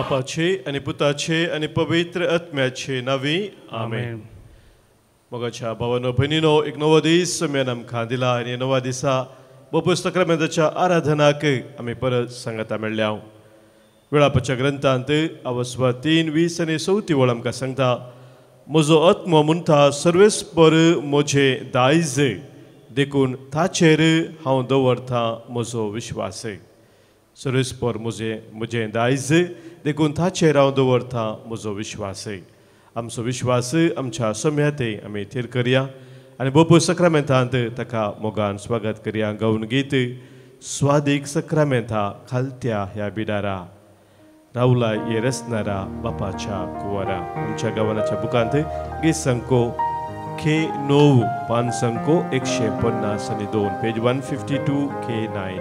बापाचे आनी पुताचे आनी पवित्र आत्म्याचे नांवी आमेन. मोगाच्या भावानो भयणीनो, एक नवो दीस सोम्यान आमकां दिला आनी नव्या दिसा बोपूस सक्रामेंताच्या आराधनाक आमी परत सांगाता मेळ्ळ्या. वेळापाच्या ग्रंथांत आवस्वा 3:20 आनी 34 वळ आमकां सांगता, म्हजो आत्मो म्हणटा सर्वेस्पर म्हजें दायज, देखून ताचेर हांव दवरतां म्हजो विश्वास. सर्वेस्पर म्हजें दायज, देखून ताचेर हांव दवरतां म्हजो विश्वास. आमचो विश्वास आमच्या सम्याते आमी थीर करया आनी बोपूस सक्रामेंतांत ताका मोगान स्वागत करया. गावन गीत स्वादीक सक्रामेंता खालत्या ह्या बिडारा रावला ये रसनारा बापाच्या कुवारा. आमच्या गावनाच्या बुकांत गीत संको के 9 पान संको 152, पेज 152 के 9.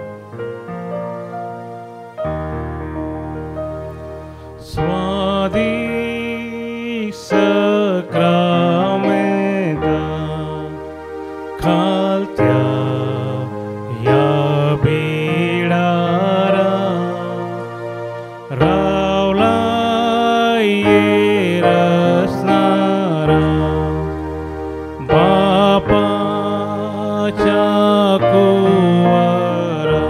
स्वादीक सक्रामेंता खालत्या ह्या बिडारा रावला ये रसनारा बापाच्या कुवारा.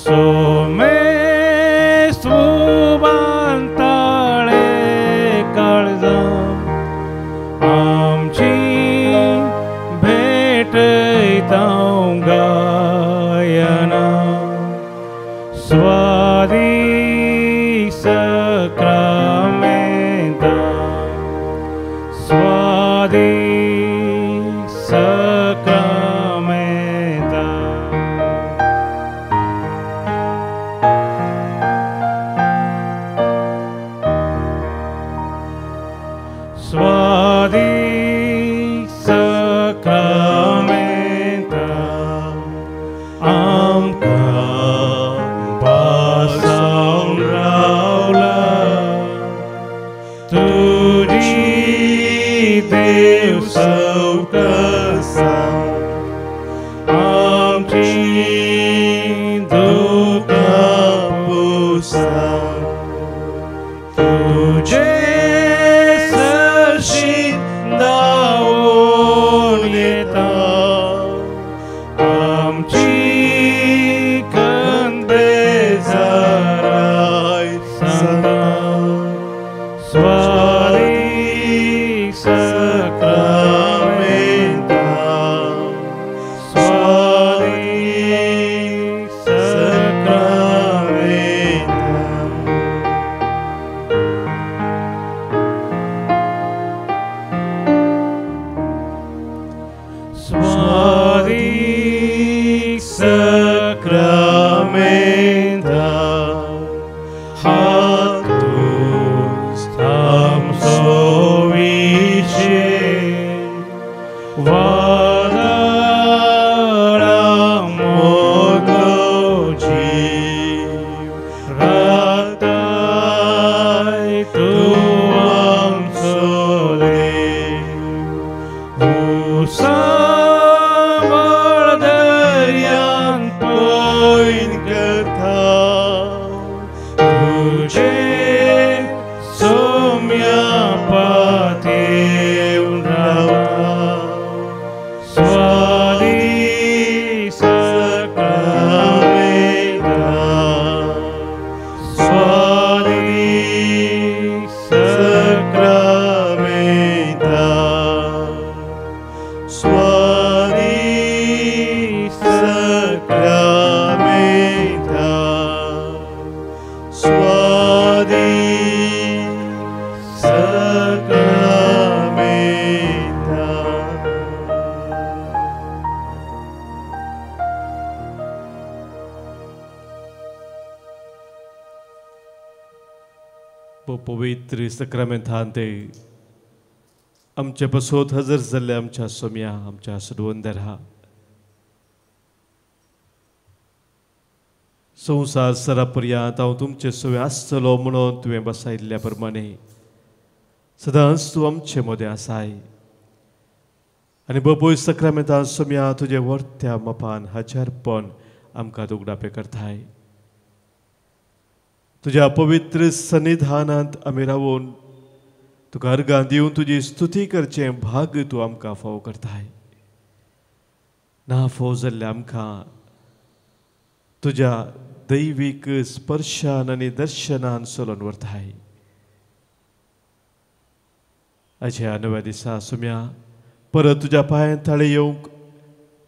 सोमे सुबांताळे काळजां आमची भेटयता गायना. स्वादीक सक्रामेंता, स्वादीक सक्रामेंता. स्वादीक सक्रामेंता आमकां पासावन रावला, तुजी देव सवकसां आमची दुकां पुसां, तुजे सरशी धांवून येता आमची खंत बेजाराय सांगता. स्वादीक सक्रामेंता, स्वादीक सक्रामेंता. स्वादीक सक्रामेंता हातूस आमचो विशय वादळा मोगो जीव राताय तूं आमचो देव. उसावळ दर्यांत पयन करता तुजे सोम्या पातेवन रावता. स्वादीक सक्रामेंता, स्वादीक सक्रामेंता, स्वादीक सक्रामेंता, स्वादीक सक्रामेंता. पवित्र सक्रामेंतांत आमचे पसोत हजर जाल्ले आमच्या सोम्या, आमच्या सुडवंदरा, संवसार सरापर्यांत हांव तुमचे सवे आसतलो म्हणून तुवें बसायिल्ल्या प्रमाणे सदांच तूं आमचे मदें आसाय. आनी बापूय सक्रामेंतांत सोम्या तुजे व्हडत्या मपान हजारपण आमकां दुगडापे करताय. तुज्या पवित्र सन्निधानांत आमी रावून तुका अर्गां दिवन तुजी स्तुती करचें भाग्य तूं आमकां फावो करताय. ना फावो जाल्लें आमकां तुज्या दैवीक स्पर्शान आनी दर्शनान चलोवन व्हरताय. आयच्या नव्या दिसा सुम्या परत तुज्या पांयां थाळे येवंक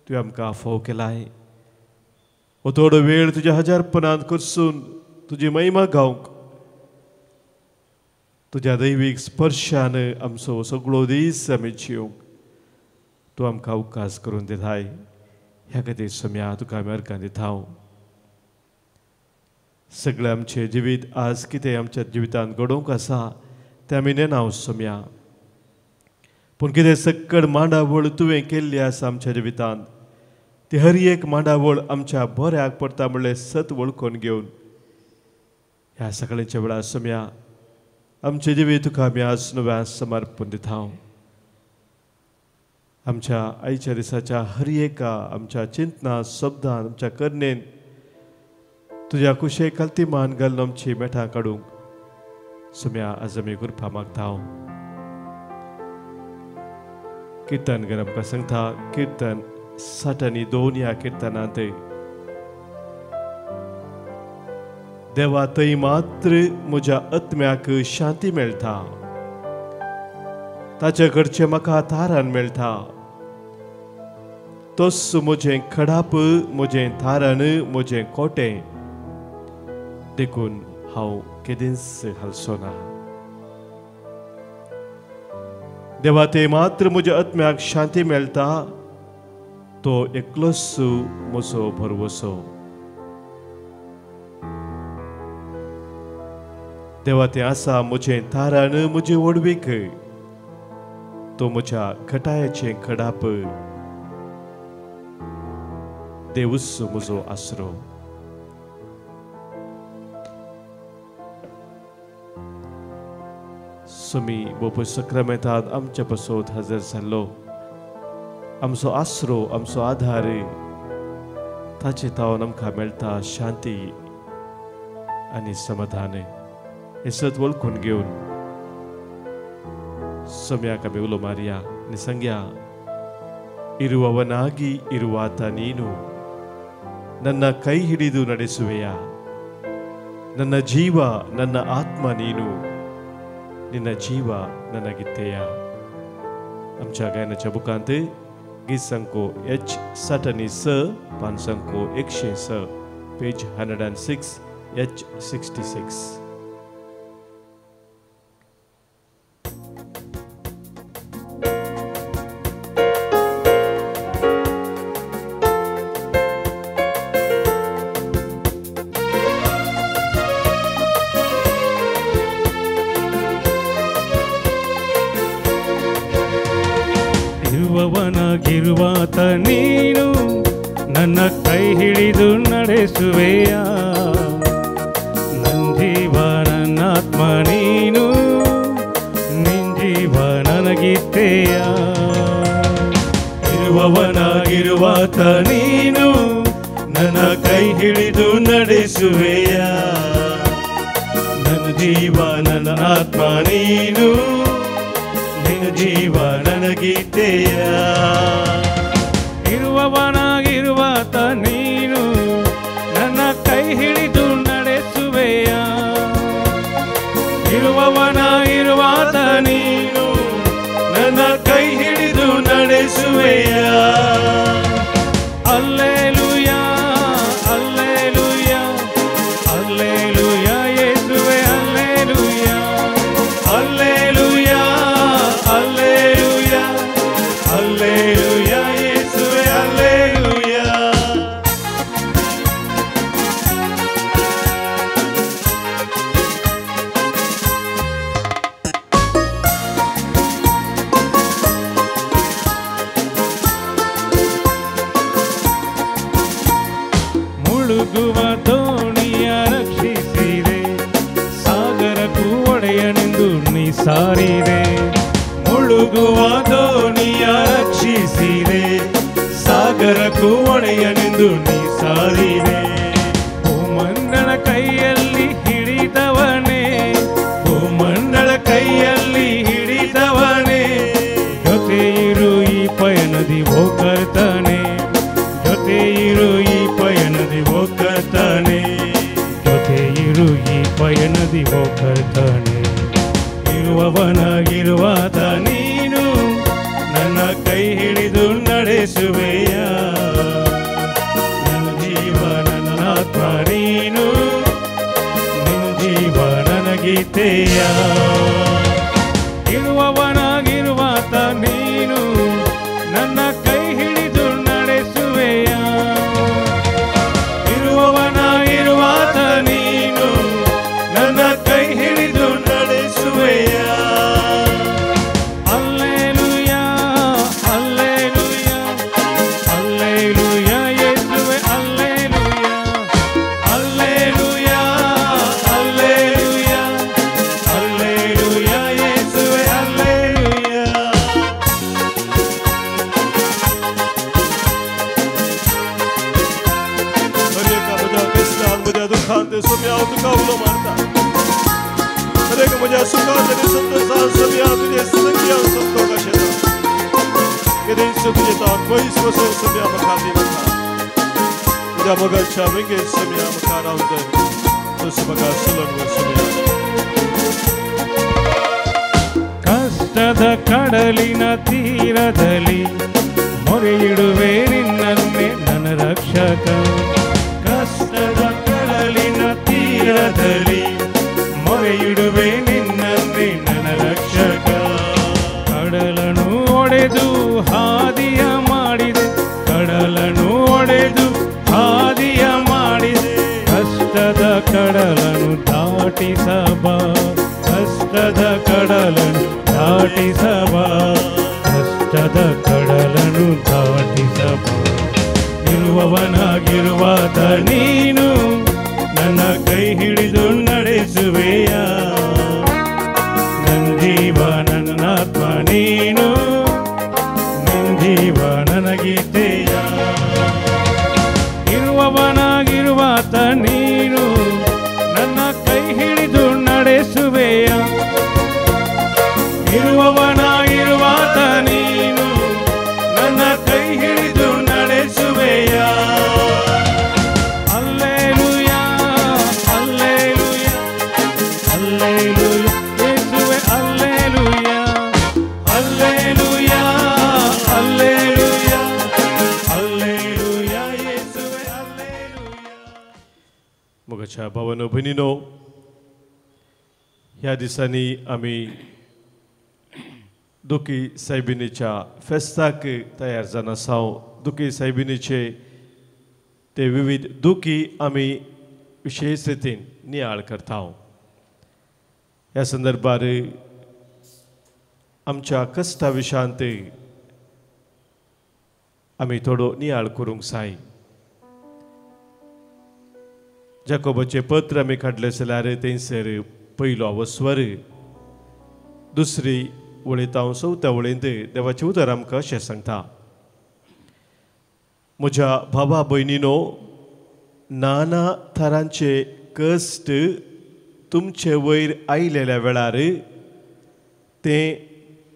तुवें आमकां फावो केलाय. हो थोडो वेळ तुज्या हजारपणांत करसून तुजी महिमा गावंक तुज्या दैवीक स्पर्शान आमचो सगळो दीस आमी जिवंक तूं आमकां अवकाश करून दिताय. ह्या खातीर सोम्या तुका आमी अर्गां दिता. सगळें आमचें जिवीत आज कितें आमच्या जिवितांत घडोवंक आसा तें आमी नेणाव सोम्या, पूण कितें सक्कड मांडावळ तुवें केल्ली आसा आमच्या जिवितांत ती हर एक मांडावळ आमच्या बऱ्याक पडटा म्हणलें सत वळखून घेवन ह्या सगळ्यांच्या वेळार सोम्या आमचें जिवीत तुका आमी आज नव्या समर्पण दिता. आमच्या आयच्या दिसाच्या हर एका आमच्या चिंतना शब्दान आमच्या करणेन तुज्या कुशेक खालती मान घालून आमची मेठां काडूंक सोम्या आज आमी कृपा मागता. किर्तन घर आमकां सांगता किर्तन 62 ह्या किर्तनांत देवा थंय मात्र म्हज्या आत्म्याक शांती मेळटा, ताच्या घरचें म्हाका थारान मेळटा. तोच म्हजें खडाप, म्हजें थारान, म्हजें कोटें, देखून हांव केदींच हालचो ना. देवा थंय मात्र म्हज्या आत्म्याक शांती मेळटा, तो एकलोच म्हजो भरवसो. देवा तें आसा म्हजें थारान, म्हजें व्हडवीक, तो म्हज्या घटायाचें खडाप, देवूच म्हजो आसरो. सुमी बोपय सक्रामेंतांत आमच्या पासत हजर जाल्लो आमचो आसरो, आमचो आधार, ताचे तावन आमकां मेळटा शांती आनी समाधान. हें सत वळखून घेवन सोम्याक आमी उलो मारया आनी सांगया, ಇರುವವನಾಗಿ ಇರುವಾತ ನೀನು ನನ್ನ ಕೈ ಹಿಡಿದು ನಡೆಸುವೆಯಾ, ನನ್ನ ಜೀವ ನನ್ನ ಆತ್ಮ ನೀನು, ನಿನ್ನ ಜೀವ ನನಗಿತ್ತೆಯ. आमच्या गायनाच्या बुकांत गीत संको एच 60 आणि 6, पान संको 106, पेज 106, एच 66. ಇರುವವನಾಗಿರುವಾತ ನೀನು ನನ್ನ ಕೈ ಹಿಡಿದು ನಡೆಸುವೆಯ, ನನ್ನ ಜೀವ ನನ್ನಾತ್ಮ ನೀನು, ನಿನ್ ಜೀವ ನನಗಿತ್ತೆಯ. ಇರುವವನಾಗಿರುವಾತ ನೀನು ನನ್ನ ಕೈ ಹಿಡಿದು ನಡೆಸುವೆಯ, ನನ್ನ ಜೀವ ನನ್ನ ಆತ್ಮ ನೀನು, ನಿನ್ನ ಜೀವ ನನಗೀತೆಯ. ಇರುವವನಾಗಿರುವಾತ ನೀನು ನನ್ನ ಕೈ ಹಿಡಿದು ನಡೆಸುವೆಯ, ಇರುವವನಾಗಿರುವಾತ ನೀನು ನನ್ನ ಕೈ ಹಿಡಿದು ನಡೆಸುವೆಯ. ಅಲ್ಲೇಲುಯಾ, ಅಲ್ಲೇಲುಯಾ, ಅಲ್ಲೇಲುಯಾ ಯೇಸುವೆ, ಅಲ್ಲೇಲುಯಾ, ಅಲ್ಲೇಲುಯಾ, ಅಲ್ಲೇಲುಯಾ, ಅಲ್ಲೇಲುಯಾ ಯೇಸುವೆ, ಅಲ್ಲೇಲುಯಾ. ಇರು ಈ ಪಯಣದಿ ಓ ಕರ್ತನೆ. ಇರುವವನಾಗಿರುವಾತ ನೀನು ನನ್ನ ಕೈ ಹಿಡಿದು ನಡೆಸುವೆಯ. ನನ್ನ ಜೀವ ನನ್ನಾತ್ಮ ನೀನು, ನಿನ್ನ ಜೀವ ನನಗೀತೆಯ. ಇರುವವನಾಗಿರುವಾತ ನೀನು ನನ್ನ ಕೈ ಹಿಡಿದು ನಡೆಸುವೆಯ. ಇರುವವನಾಗಿರುವಾತ ನೀನು ನನ್ನ ಕೈ ಹಿಡಿದು ನಡೆಸುವೆಯ. ಅಲ್ಲೆಲೂಯಾ ಅಲ್ಲೆಲೂಯಾ ಅಲ್ಲೆಲೂಯಾ ಯೇಸುವೆ ಅಲ್ಲೆಲೂಯಾ ಅಲ್ಲೆಲೂಯಾ ಅಲ್ಲೆಲೂಯಾ ಅಲ್ಲೆಲೂಯಾ ಯೇಸುವೆ ಅಲ್ಲೆಲೂಯಾ. हरेक म्हज्या कश्टान म्हज्या दुखान ते सोम्या हांव तुका उलो मारता. हरेक म्हज्या सुखान आनी संतोशान सोम्या तुजे संगी हांव संतोष आशेता. केदेंच तुजे तावन पयस वचून सोम्या म्हाका दिवता. तुज्या मोगाच्या वेंगेत सोम्या म्हाका रावन धर. तूं म्हाका सोलून व्हर सोम्या. ಕಷ್ಟದ ಕಡಲಿನ ತೀರದಲ್ಲಿ ಮೊರೆಯಿಡುವೆ ನಿನ್ನನ್ನೇ ನನ್ನ ರಕ್ಷಕ. ಕಷ್ಟದ ಕಡಲಿನ ತೀರದಲ್ಲಿ ಮೊರೆಯಿಡುವೆ ನಿನ್ನನ್ನೇ ನನ್ನ ರಕ್ಷಕ. ಕಡಲನ್ನು ಒಡೆದು ಹಾದಿಯ ಮಾಡಿದೆ, ಕಡಲನ್ನು ಒಡೆದು ಹಾದಿಯ ಮಾಡಿದೆ. ಕಷ್ಟದ ಕಡಲನ್ನು ದಾಟಿಸಬಾ, ಕಷ್ಟದ ಕಡಲನ್ನು ದಾಟಿಸಬಾ, ಕಷ್ಟದ ಕಡಲನ್ನು ದಾಟಿಸಬಾ. ಇರುವವನಾಗಿರುವಾತ ನೀನು ನನ್ನ ಕೈ ಹಿಡಿದು ನಡೆಸುವೆಯ. ನನ್ನ ಜೀವ ನನ್ನಾತ್ಮ ನೀನು, ನಿನ್ನ ಜೀವ ನನಗೀತೆಯ. ಇರುವವನಾಗಿರುವಾತ ನೀನು ನನ್ನ ಕೈ ಹಿಡಿದು ನಡೆಸುವೆಯ. ಇರುವವನಾಗಿರುವಾತ ನೀನು ನನ್ನ ಕೈ ಹಿಡಿದು ನಡೆಸುವೆಯ. ಅಲ್ಲೆಲೂಯಾ ಅಲ್ಲೆಲೂಯಾ ಅಲ್ಲೆಲೂಯಾ ಯೇಸುವೆ ಅಲ್ಲೆಲೂಯಾ ಅಲ್ಲೆಲೂಯಾ ಅಲ್ಲೆಲೂಯಾ ಅಲ್ಲೆಲೂಯಾ ಯೇಸುವೆ ಅಲ್ಲೆಲೂಯಾ. मोगाच्या भावानो भयणीनो, ह्या दिसांनी आमी दुखी सायबिणीच्या फेस्ताक तयार जावन आसा. दुखी सायबिणीचे ते विविध दुखी आमी विशेष रितीन नियाळ करता. ह्या संदर्भार आमच्या कश्टा विशयांत आमी थोडो नियाळ करूंक जाय. जाकोबाचें पत्र आमी काडलें जाल्यार थंयसर पयलो अवस्वर दुसरी वळींत हांव चवथ्या वळींत देवाचें उतर आमकां अशें सांगता. म्हज्या भावा भयणीनो, नाना थरांचे कश्ट तुमचे वयर आयलेल्या वेळार तें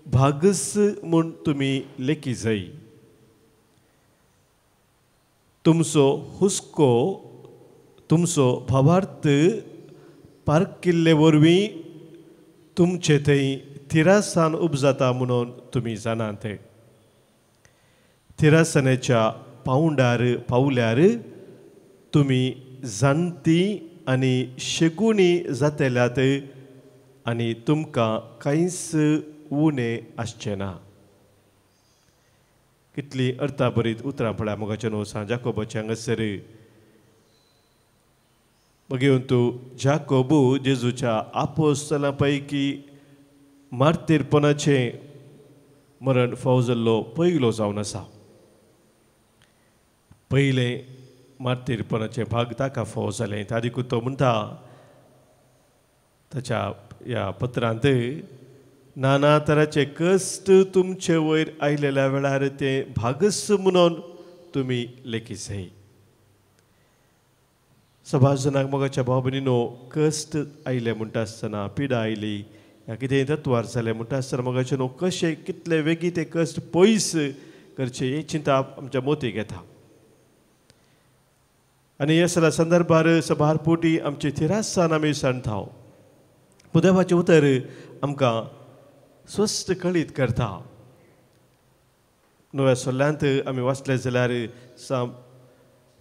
भागस म्हूण तुमी लेखी जाय. तुमचो हुस्को, तुमचो भावार्थ पारकिल्ले वरवीं तुमचे थंय थिरासान उपजाता म्हणून तुमी जाणात. थिरासनेच्या पावंडार पावल्यार तुमी जाणटी आनी शेगुणी जातल्यात आनी तुमकां कांयच उणें आसचें ना. कितली अर्थाभरीत उतरां पळया मोगाचें न्हू सांग जाकोबाचें हांगासर बघेवन तूं जाकोबू जेजूच्या आपोस्तलां पैकी मार्तीरपणाचें मरण फावो जाल्लो पयलो जावन आसा. पयलें मार्तीरपणाचें भाग ताका फावो जालें. त्या देखून तो म्हणटा ताच्या ह्या पत्रांत, नाना तराचे कश्ट तुमचे वयर आयलेल्या वेळार तें भागस म्हणून तुमी लेखी जाय. सभाजनाक मोगाच्या भाव भयणीनो, कश्ट आयले म्हणटा आसतना, पिडा आयली या कितें तत्वार जालें म्हणटा आसतना मोगाचे न्हू कशें कितले वेगीं ते कश्ट पयस करचे ही चिंता आमच्या मोतीक येता. आनी ह्या सगळ्या संदर्भार सभार पोटी आमची थिरासान आमी सांगता. देवाचें उतर आमकां स्वस्थ कळीत करता. नव्या सल्ल्यांत आमी वाचले जाल्यार सां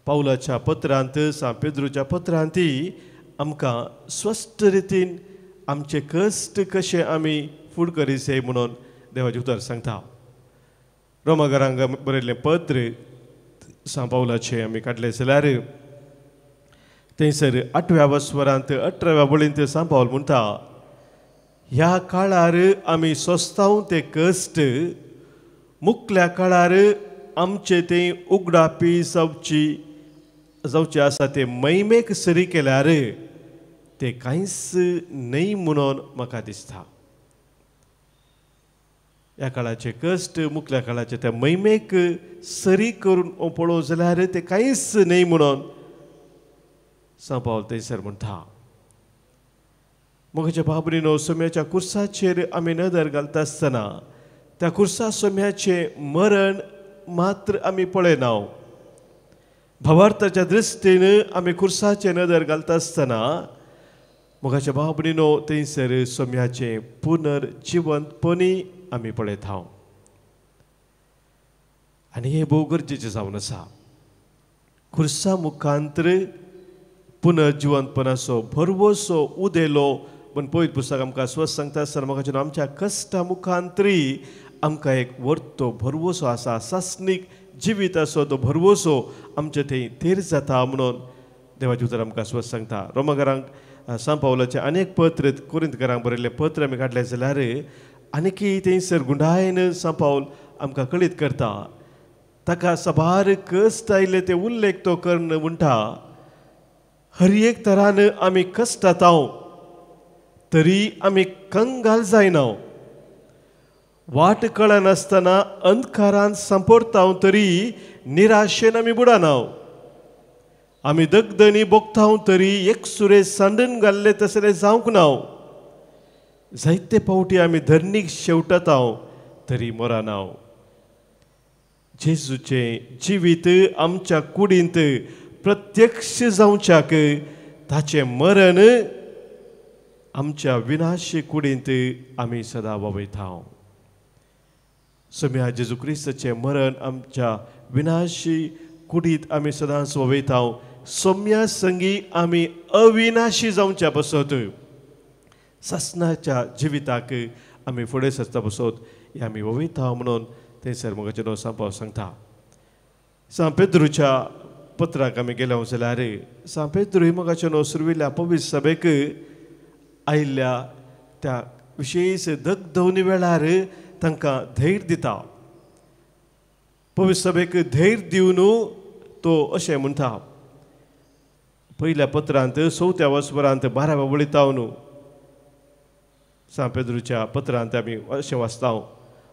पावलाच्या पत्रांत, सां पेद्रूच्या पत्रांत आमकां स्वस्थ रितीन आमचे कश्ट कशे आमी फुड करीसे म्हणून देवाचें उतर सांगता. रोमाघरांक बरयल्लें पत्र सां पावलाचें आमी काडलें जाल्यार थंयसर 8व्या वस्वरांत 18व्या वळींत सां पावल म्हणटा, ह्या काळार आमी सोंसताव ते कश्ट मुखल्या काळार आमचे ते उगडापी जावचे आसा ते महिमेक सरी केल्यार ते कांयच न्हय म्हणून म्हाका दिसता. ह्या काळाचे कश्ट मुखल्या काळाचे त्या महिमेक सरी करून पळोवं जाल्यार ते कांयच न्हय म्हणून सां पावल थंयसर म्हणटा. मोगाच्या बाबरीनो, सोम्याच्या कुर्साचेर आमी नदर घालता आसतना त्या कुर्सा सोम्याचें मरण मात्र आमी पळयना. भावार्थाच्या दृश्टीन आमी कुर्साचेर नदर घालता आसतना मोगाच्या बाबरीनो थंयसर सोम्याचें पुनर्जिवंतपणी आमी पळयता. आनी हें भोव गरजेचें जावन आसा. कुर्सा मुखांतर पुनर्जिवंतपणाचो भरवसो उदेलो म्हण पवित्र पुस्तक आमकां स्वस्थ सांगता आसतना म्हाका आमच्या कश्टा मुखांतरी आमकां एक वर्तो भरवसो आसा, सासणीक जिविताचो तो भरवसो आमचे थंय थीर जाता म्हणून देवाचें उतर आमकां स्वस्थ सांगता. रोमाघरांक सां पावलाचें अनेक पत्र कोरिंतकारांक बरयल्लें पत्र आमी काडलें जाल्यार आनीकी थंयसर गुंडायन सां पावल आमकां कळीत करता. ताका साबार कश्ट आयिल्ले ते उल्लेख तो करून म्हणटा, हर एक तरान आमी कश्टाताव तरी आमी कंगाल जायना, वाट कळनासतना अंधकारान सांपडताव तरी निराशेन आमी बुडाना, आमी दगदनी भोगताव तरी एकसुरे सांडून घाल्ले तसले जावंक ना, जायते फावटी आमी धरणीक शेवटताव तरी मरना. जेजूचें जिवीत आमच्या कुडींत प्रत्यक्ष जावच्याक ताचें मरण आमच्या विनाशी कुडींत आमी सदां वावयता. सोम्या जेजू क्रिस्ताचें मरण आमच्या विनाशी कुडींत आमी सदांच वावयता. सोम्या संगी आमी अविनाशी जावच्या पासत सासणाच्या जिविताक आमी फुडें सरता पासत हें आमी वावयता म्हणून थंयसर मोगाचें न्हू सां पावल सांगता. सां पेद्रूच्या पत्राक आमी गेले जाल्यार सां पेद्रू ही मोगाचें न्हू सुरविल्ल्या पवित्र सभेक आयिल्ल्या त्या विशेश दगदवणी वेळार तांकां धैर्य दिता. पवित्र सभेक धैर्य दिवन तो अशें म्हणटा, पयल्या पत्रांत 4व्या वस्वरांत 12व्या वळीतावन सां पेद्रूच्या पत्रांत आमी अशें वाचता,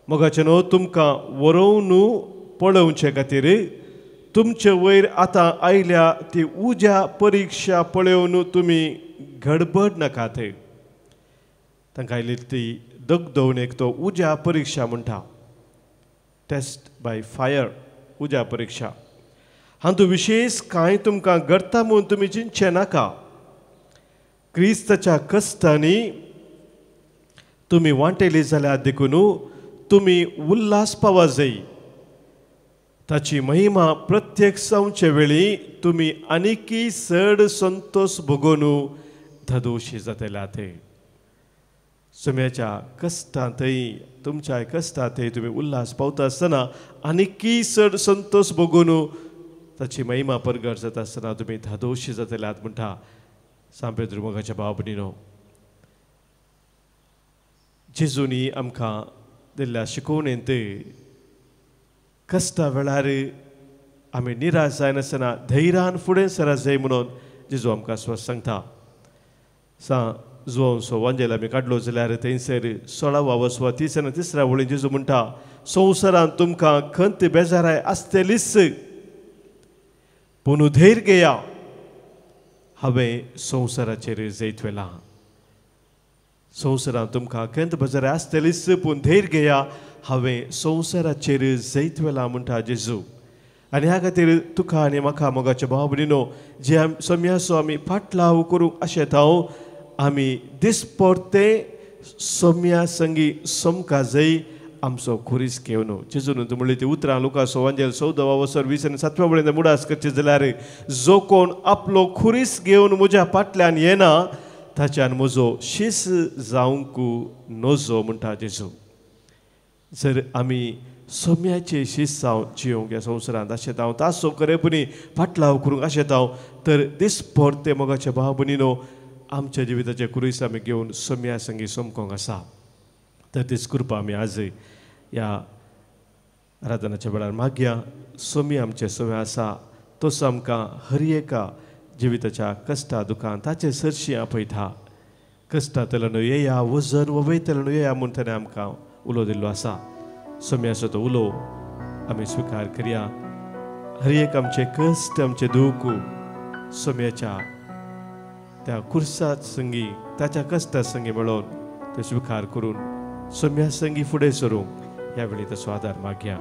मोगाचें न्हू तुमकां वरोवन पळोवचे खातीर तुमचे वयर आतां आयल्या ती उज्या परिक्षा पळोवन तुमी गडबड नाकात. तांकां आयली ती दगदवणेक तो उज्या परिक्षा म्हणटा, टेस्ट बाय फायर, उज्या परिक्षा. हातूंत विशेश कांय तुमकां घडटा म्हूण तुमी चिंतचें नाका. क्रिस्ताच्या कश्टांनी तुमी वांटेली जाल्यार देखून तुमी उल्हास पावा जाय. ताची महिमा प्रत्येक जावचे वेळी तुमी आनीकी चड संतोष भोगोवन धदोशी जातले. ते सम्याच्या कश्टांतय तुमच्या कश्टांतय तुमी उल्हास पावता आसतना आनीकी चड संतोष भोगोवन ताची महिमा परगट जाता आसतना तुमी धादोशी जातले म्हणटा सां पेद्रू मोगाच्या भाव भयणीनो. जेजूनी आमकां दिल्ल्या शिकवणेंत कश्टा वेळार आमी निराश जायनासतना धैर्यान फुडें सरा जाय म्हणून जेजू आमकां स्वस्थ सांगता. सां जुवांचो वांजेल आमी काडलो जाल्यार थंयसर 16वा वसवा 30 आनी 3ऱ्या वळीन जेजू म्हणटा, संवसारांत तुमकां खंत बेजाराय आसतलीच, पूण धैर्य घेया, हांवें संवसाराचेर जैत व्हेलां. संवसारांत तुमकां खंत बेजाराय आसतलीच, पूण धैर्य घेया, हांवें संवसाराचेर जैत व्हेलां म्हणटा जेजू. आनी ह्या खातीर तुका आनी म्हाका मोगाच्या भाव भयणीनो जे आमी सोम्याचो आमी फाटलाव करूंक आशेता आमी दिसपडते सोम्या संगी समका जय आमचो खुरीस घेवन जेजून तूं म्हणली ती उतरां लुकासो वांजेल 14 वसर 20 आनी 7व्या वळीन मुडास करचे जाल्यार जो कोण आपलो खुरीस घेवन म्हज्या फाटल्यान येना ताच्यान म्हजो शीस जावंक नजो म्हणटा जेजू. जर आमी सोम्याचे शीस जावन जियोंक ह्या संवसारांत आशेता तासो खरेपणी फाटलाव करूंक आशेता तर दिसपडते मोगाच्या भाव भयणीनो आमच्या जिविताचे खुरीस आमी घेवन सोम्या संगी समकोंक आसा. तर तीच कृपा आमी आज ह्या आराधनाच्या वेळार मागया. सोमी आमचे सवे आसा तसो आमकां हर एका जिविताच्या कश्टा दुखान ताचे सरशी आपयता. कश्टांतल्यान येया वजन वयतल्यान येया म्हूण ताणें आमकां उलो दिल्लो आसा. सोम्याचो तो उलो आमी स्विकार करया. हर एक आमचे कश्ट आमचे दूख सोम्याच्या त्या खुर्सा संगी ताच्या कश्टा संगी मेळोवन ते स्विकार करून सोम्या संगी फुडें सरूंक ह्या वेळी तसो आदार मागया.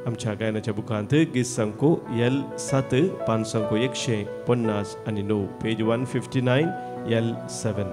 आमच्या गायनाच्या बुकांत गीत सांको L7 पान 159 पेज 159 L7.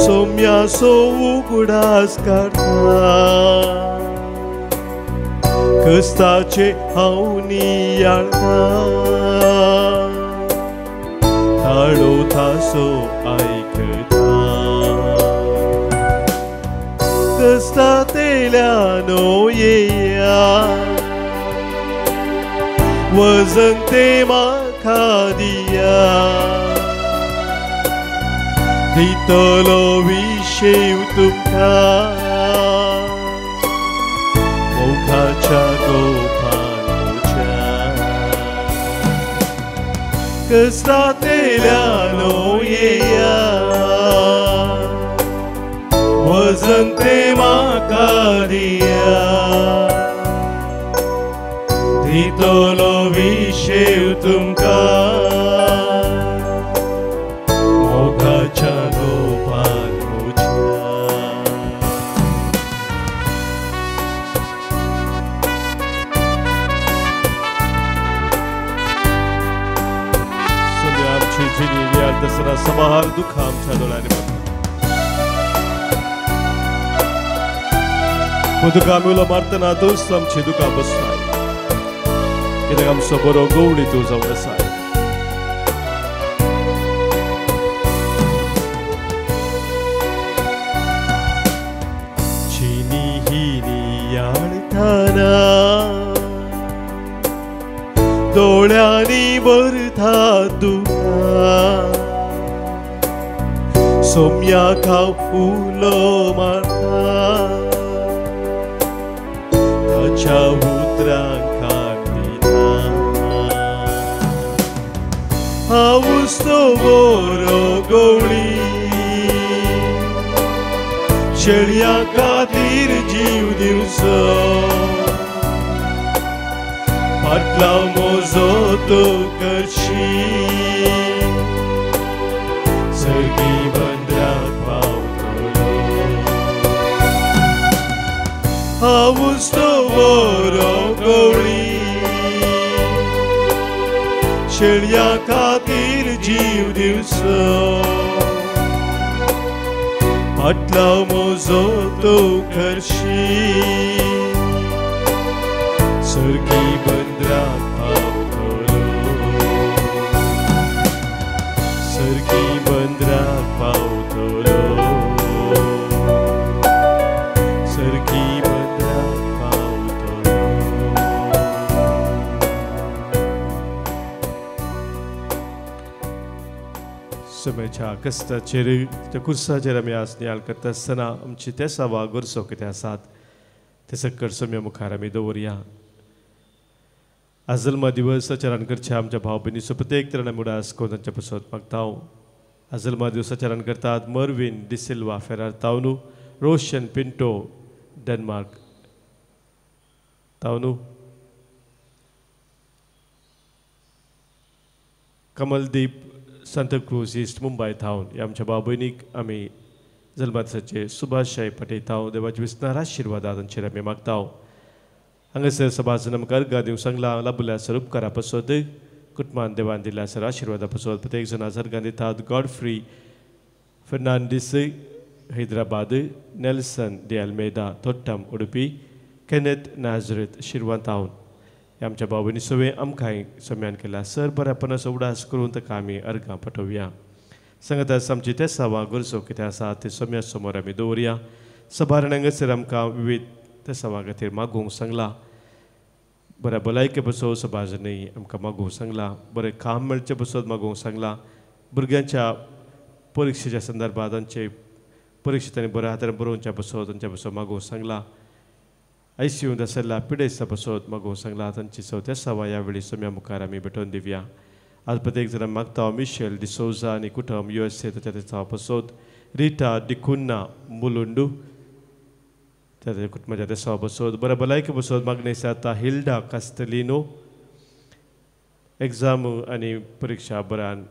सोम्यासो उगडास काडटा कश्टाचे हांव नियाळटा ताळो तासो आयकता कश्टांतल्यान येया वजन ते म्हाका दिया दितलो विशेव तुमकां मोगाच्या गोपान म्हज्या कश्टांतल्यान येया वजन ते म्हाका दिया दितलो विशेव तुमकां मोगाच्या गोपान म्हज्या. सोम्या आमची जिणी नियाळता आसतना सबार दुखां आमच्या दोळ्यांनी पडटा. दुखां आमी उलो मारतना तूंच आमची दुखां बसताय कित्याक आमचो बरो गवळी तूं जावन आसाय. चिनी ही नियाळतना दोळ्यांनी भरता दुखां सोम्याक हांव उलो मारता ताच्या उतरांक कान दिता हांवूच तो बरो गवळी शेळयां खातीर जीव दिवचो फाटलाव म्हजो तूं करशी सर्गी बंदराक पावतलो. हांवूच तो बरो गवळी शेळयां खातीर जीव दिवचो फाटलाव म्हजो तूं करशी सर्गी बंदराक पावतलो सर्गी बंदराक पावतलो सर्गी बंदराक पावतलो. सोम्याच्या कश्टाचेर त्या खुर्साचेर आमी आज नियाळ करता आसतना आमची तेसावा गरजो कितें आसात. ते सक्कर सम्या मुखार आमी दवरया. आज जल्मा दिवस आचरण करच्या आमच्या भाव भयणीचो प्रत्येक तरान आमी उडास करून तांच्या पसत मागता. आज जल्मा दिवस आचरण करतात मर्विन डिसिल्वा फेरार तावनू, रोशन पिंटो डेन्मार्क तावनू, कमलदीप सांताक्रूज ईस्ट मुंबय थावन. ह्या आमच्या भाव भयणीक आमी जल्मा दिसाचे सुभाषाय पटयता. देवाचे विस्नार आशिर्वादा तांचेर आमी मागता. हांगासर सभाजन आमकां अर्गां दिवंक सांगला लाभल्या सर उपकारा पासत कुटुंबान देवान दिल्या सर आशिर्वादा पासत प्रत्येक जाण अर्गां दितात. Godfrey Fernandes Hyderabad, Nelson de Almeida Thottam Udupi, Kenneth Nazareth Shirvan town. ह्या आमच्या भाव भयणी सगळें आमकां सम्यान केला सर बऱ्यापणाचो उडास करून ताका आमी अर्गां पटोवया. सांगता आमची ते सवा गरजो कितें आसा ते सम्या समोर आमी दवरया. सभार हांगासर आमकां विविध ते सवा खातीर मागूंक सांगला. बऱ्या भलायके बसो सभाजनय आमकां मागूंक सांगला, बरें काम मेळचें बसत मागूंक सांगला, भुरग्यांच्या परिक्षेच्या संदर्भात तांचे परिक्षे तांणी बऱ्या हातान बरोवच्या बसत तांच्या बसो मागूंक सांगला, आयसीयूंत आशिल्ल्या पिडेस्ता बसत मागूंक सांगला. तांची चवथ्या सवा ह्या वेळी सम्या मुखार आमी भेटोवन दिवया. आज प्रत्येक जाण मागता मिशेल डिसोजा आनी कुटुंब USA ताच्या तेचा बसत, रिटा डिकुन्ना मुलुंडू त्या कुटुंबाच्या तेसा बसत, बऱ्या भलायके बसत मागणें आसा हिल्डा कास्तेलिनो एग्जाम आनी परिक्षा बऱ्यान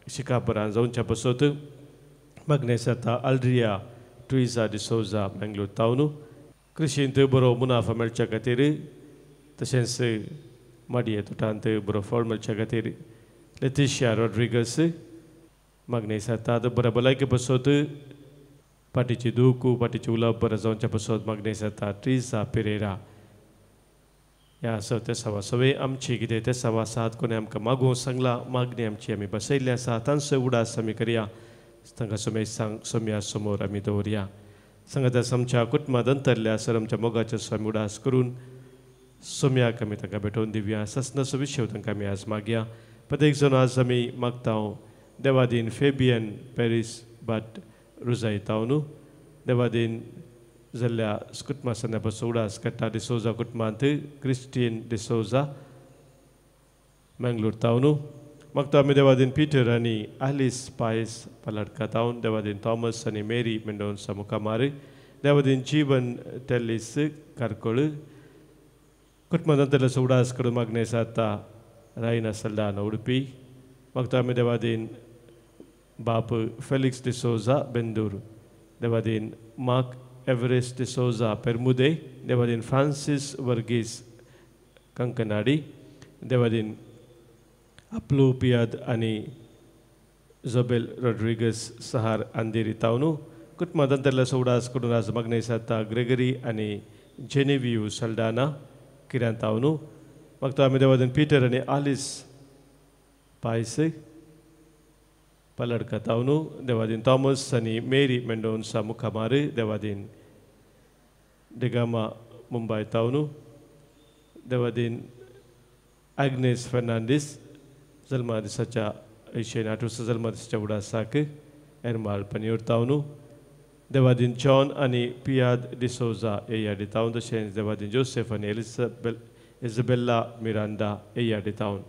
शिका बऱ्यान जावच्या बसत मागणें आसा आल्ड्रिया ट्रिजा डिसोजा मँगलोर तावनू. कृशींत बरो मुनाफा मेळच्या खातीर तशेंच माडये तुटांत बरो फळ मेळच्या खातीर लेतिशिया रॉड्रिगस मागणें आसा. बऱ्या भलायके बसत पाटीची दूख पाटीची उलोवप बरें जावच्या बसत मागणें आसा ट्रिजा पेरेरा. ह्या ते सवा सवे आमची कितें ते सवा सात कोणें आमकां मागूंक सांगला मागणी आमची आमी बसयल्ली आसा तांचो उडास आमी करया. तांकां सोमे सांग सोम्या समोर आमी दवरया. सांगता आमच्या कुटुंबांत अंतरल्या सर आमच्या मोगाचो स्वामी उडास करून सोम्याक आमी तांकां भेटोवन दिवया. ससनाचो विशय तांकां आमी आज मागया. प्रत्येक जाण आज आमी मागता देवादीन फेबियन पॅरीस बाट रुजायता न्हू, देवादीन जाल्ल्या कुटुंबा संदर्भाचो उडास काडटा डिसोजा कुटुंबांत क्रिस्टीन डिसोजा मँगलोर तावनू. मागता आमी देवादीन पिटर आनी आलिस पायस पालडका तावन, देवादीन थॉमस आनी मेरी मेंडोन्सा मुखामार, देवादीन जीवन टेलीस कारकोळ कुटुंबांतल्याचो उडास करून मागणें आसा रायना सल्दाना उडपी. मागता आमी देवादीन बाप फेलिक्स डिसोजा बेंदूर, देवादीन मार्क एवरेस्ट डिसोजा पेरमुदे, देवादीन फ्रांसीस वर्गीस कंकनाडी, देवादीन आपलो पियाद आनी जोबेल रॉड्रिगस सहार अंदेरी तावनू. कुटुंबांतल्याचो उडास करून आज मागणें आसा ग्रेगरी आनी जेनेवियू सल्डाना किरान तावनू. मागता आमी देवादीन पिटर आनी आलिस पायस पालडका तावनू, देवादीन थॉमस आनी मेरी मेंडोन्सा मुखामार, देवादीन डिगामा मुंबय तावनू, देवादीन आग्नेस फर्नांडीस जल्मा दिसाच्या 108 वर्सां जल्मा दिसाच्या उडासाक एरमाल पनियोर तावनू, देवादीन जॉन आनी पियाद डिसोजा एयाडी तावन, तशेंच देवादीन जोसेफ आनी इझाबेल्ला मिरांडा एयाडी तावन.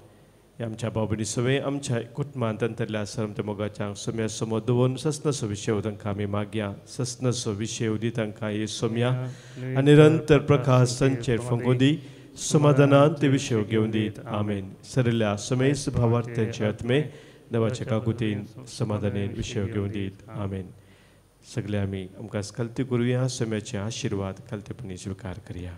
ह्या आमच्या भाव भयणी सगळें आमच्या कुटुंबांत अंतरल्या सर आमच्या मोगाच्या सोम्या समोर दवरून ससनाचो विशय तांकां आमी मागया. ससनाचो विशय दी तांकां हे सोम्या आनी निरंतर प्रकाश तांचेर फंगो दी, समाधानान ते विशय घेवन दीत. आमेन. सरिल्ल्या समेस भावार्थ्यांचे आत्मे देवाच्या काकुतीन समाधानेन विशय घेवन दीत. आमेन. सगळे आमी आमकां खालती करुया, सोम्याचे आशिर्वाद खालतेपणी स्विकार करया.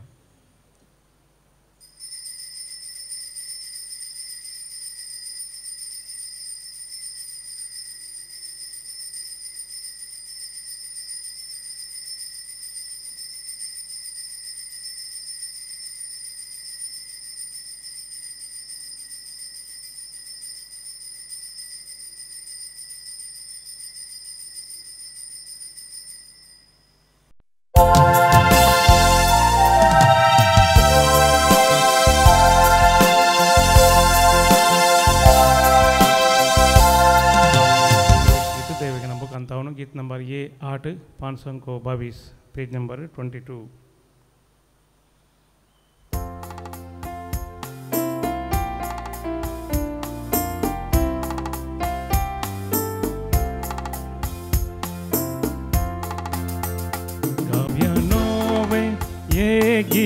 गीत नंबर ये 8 522 पेज नंबर 22।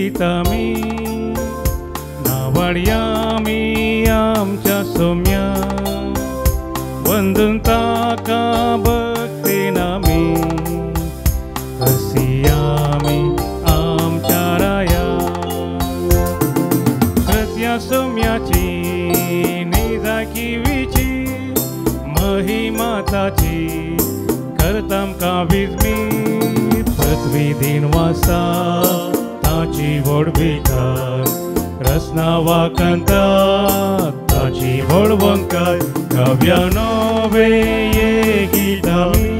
गीतामी नावाडयामी आमच्या सोम्या वंदून ताका भक्तीन आमी हसियामी आमच्या राया कृत्या सोम्याची निजाकिवीची महिमा ताची करता आमकां विजमी पृथ्वी दिन वासा ताची व्हडविकाय रसना वाकंता ताची व्हडवंकाय काव्या नवे ये गीतामी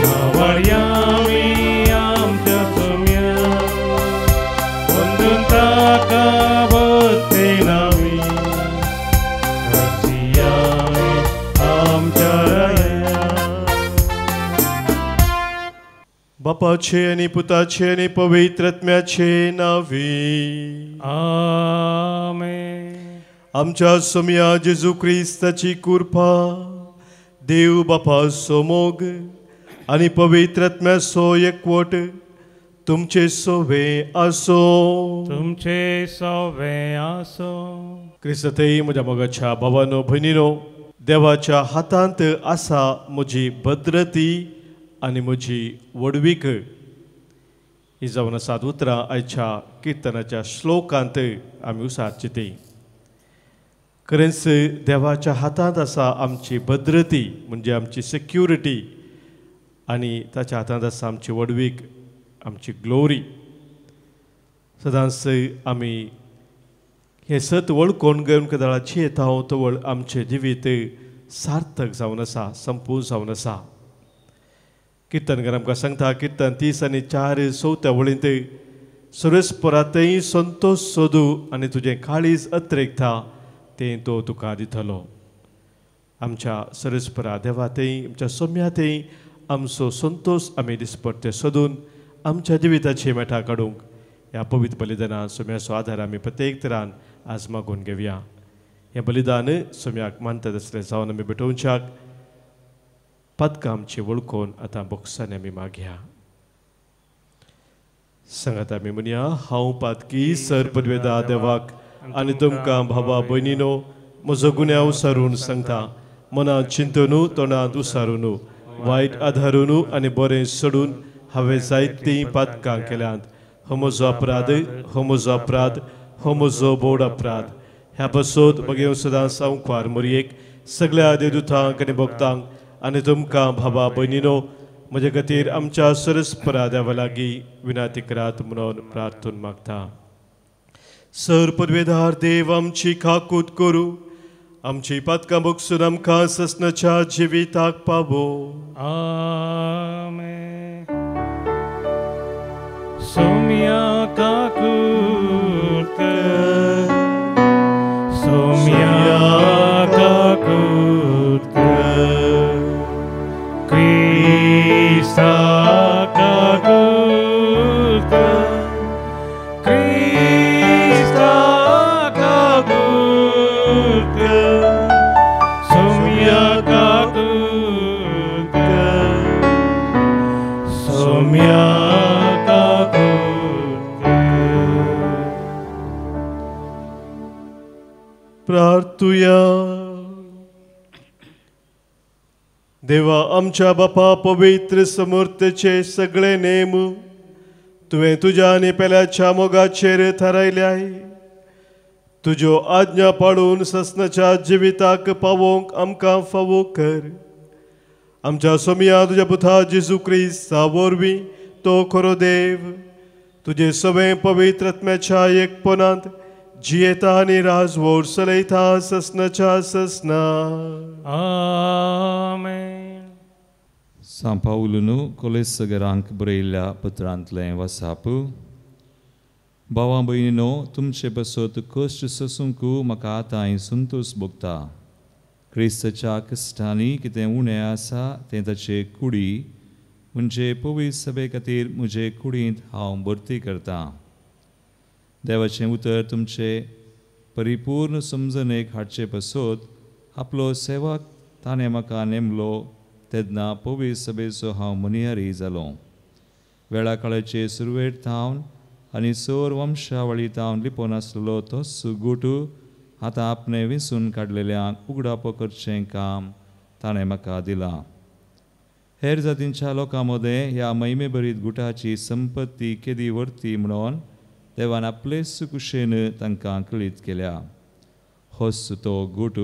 नावाडयामी आमच्या सोम्या वंदून ताका भक्तीन आमी हसियामी आमच्या राया. बापाचे आनी पुताचे आनी पवित्र आत्म्याचे नांवी आमेन. आमच्या सोम्या जेजू क्रिस्ताची कृपा, देव बापाचो मोग आनी पवित्र आत्म्याचो एकवट तुमचे सोवे आसो. तुमचे सोवे आसो. क्रिस्तथंय म्हज्या मोगाच्या भावानो भयणीनो, देवाच्या हातांत आसा म्हजी भद्रती आनी म्हजी व्हडवीक. ही जावन आसात उतरां आयच्या किर्तनाच्या श्लोकांत आमी उसारची ती. खरेंच देवाच्या हातांत आसा आमची भद्रती म्हणजे आमची सेक्युरिटी आनी ताच्या हातांत आसा आमची व्हडवीक, आमची ग्लोरी. सदांच आमी हें सत वळखून घेवन कदाळाची येता तवळ आमचें जिवीत सार्थक जावन आसा, संपूर्ण जावन आसा. किर्तनकार आमकां सांगता किर्तन 30 आनी 4 चवथ्या वळींत, सर्वेस्परांतय संतोश सोदू आनी तुजें काळीज अत्रेकता तें तो तुका दितलो. आमच्या सर्वेस्परा देवातय आमच्या सोम्यातय आमचो संतोश आमी दिसपट्टे सोदून आमच्या जिविताची मेठां काडूंक ह्या पवित्र बलिदानान सोम्याचो आदार आमी प्रत्येक तरान आज मागून घेवया. हें बलिदान सोम्याक मानता तसलें जावन आमी भेटोवच्याक पदकां आमची वळखून आतां बोक्सांनी आमी मागया. सांगात आमी म्हणया, हांव पातकी सर पदवेदा देवाक आनी तुमकां भावा भयणीनो म्हजो गुन्यांव सारून सांगता. मनांत चिंतनू, तोंडांत उसारून, वायट आधारून आनी बरें सोडून हांवें जायतीं पातकां केल्यांत. हो म्हजो अपराध, हो म्हजो अपराध, हो म्हजो बोड अपराध. ह्या पासत म्हगे सदां सांवकार मोरयेक सगळ्या देवदूतांक आनी भक्तांक आनी तुमकां भावा भयणीनो म्हजे खातीर आमच्या सरस्परा देवा लागीं विनंती करात म्हणून प्रार्थून मागता. सर पदवेदार देव आमची काकूत करूं, आमची पातकां भोगसून आमकां ससनाच्या जिविताक पावो. आमेन. सोम्या काकूत, सोम्या काकूत, क्रिस्ता काकूत, क्रिस्ता काकूत, सोम्या काकूत, सोम्या काकूत. प्रार्थुया. देवा आमच्या बापा पवित्र समर्थचे सगळे नेम तुवें तुज्या आनी पेल्याच्या मोगाचेर थारायल्याय. तुज्यो आज्ञा पाळून ससनाच्या जिविताक पावोवंक आमकां फावो कर. आमच्या सोमया तुज्या पुता जेजू क्रिस्ता वरवीं तो खरो देव तुजे सगळे पवित्र आत्म्याच्या एकपणांत जियेता आनी राजवोर चलयता ससनाच्या ससना. आमेन. सांव पावलून कोलेसगरांक बरयल्ल्या पत्रांतलें वासाप. भावा भयणीनो, तुमचे पासत कश्ट सोसूंक म्हाका आतां संतोश भोगता. क्रिस्ताच्या कश्टांनी कितें उणें आसा तें ताचे कुडी म्हणजे पवित्र सभे खातीर म्हजे कुडींत हांव भरती करतां. देवाचें उतर तुमचे परिपूर्ण समजणेक हाडचे पासत आपलो सेवक ताणें म्हाका नेमलो तेन्ना पवित्र सभेचो हांव मनियारी जालो. वेळा काळाचे सुरवेर थावन आनी सोर वंशावळी तावन लिपोवन आसलेलो तोच गूट आतां आपणें विंचून काडलेल्यांक उगडापो करचें काम ताणें म्हाका दिलां. हेर जातींच्या लोकां मदें ह्या महिमेभरीत गुटाची संपत्ती केदी व्हरती म्हणून देवान आपलेच कुशेन तांकां कळीत केल्या. होच तो गूट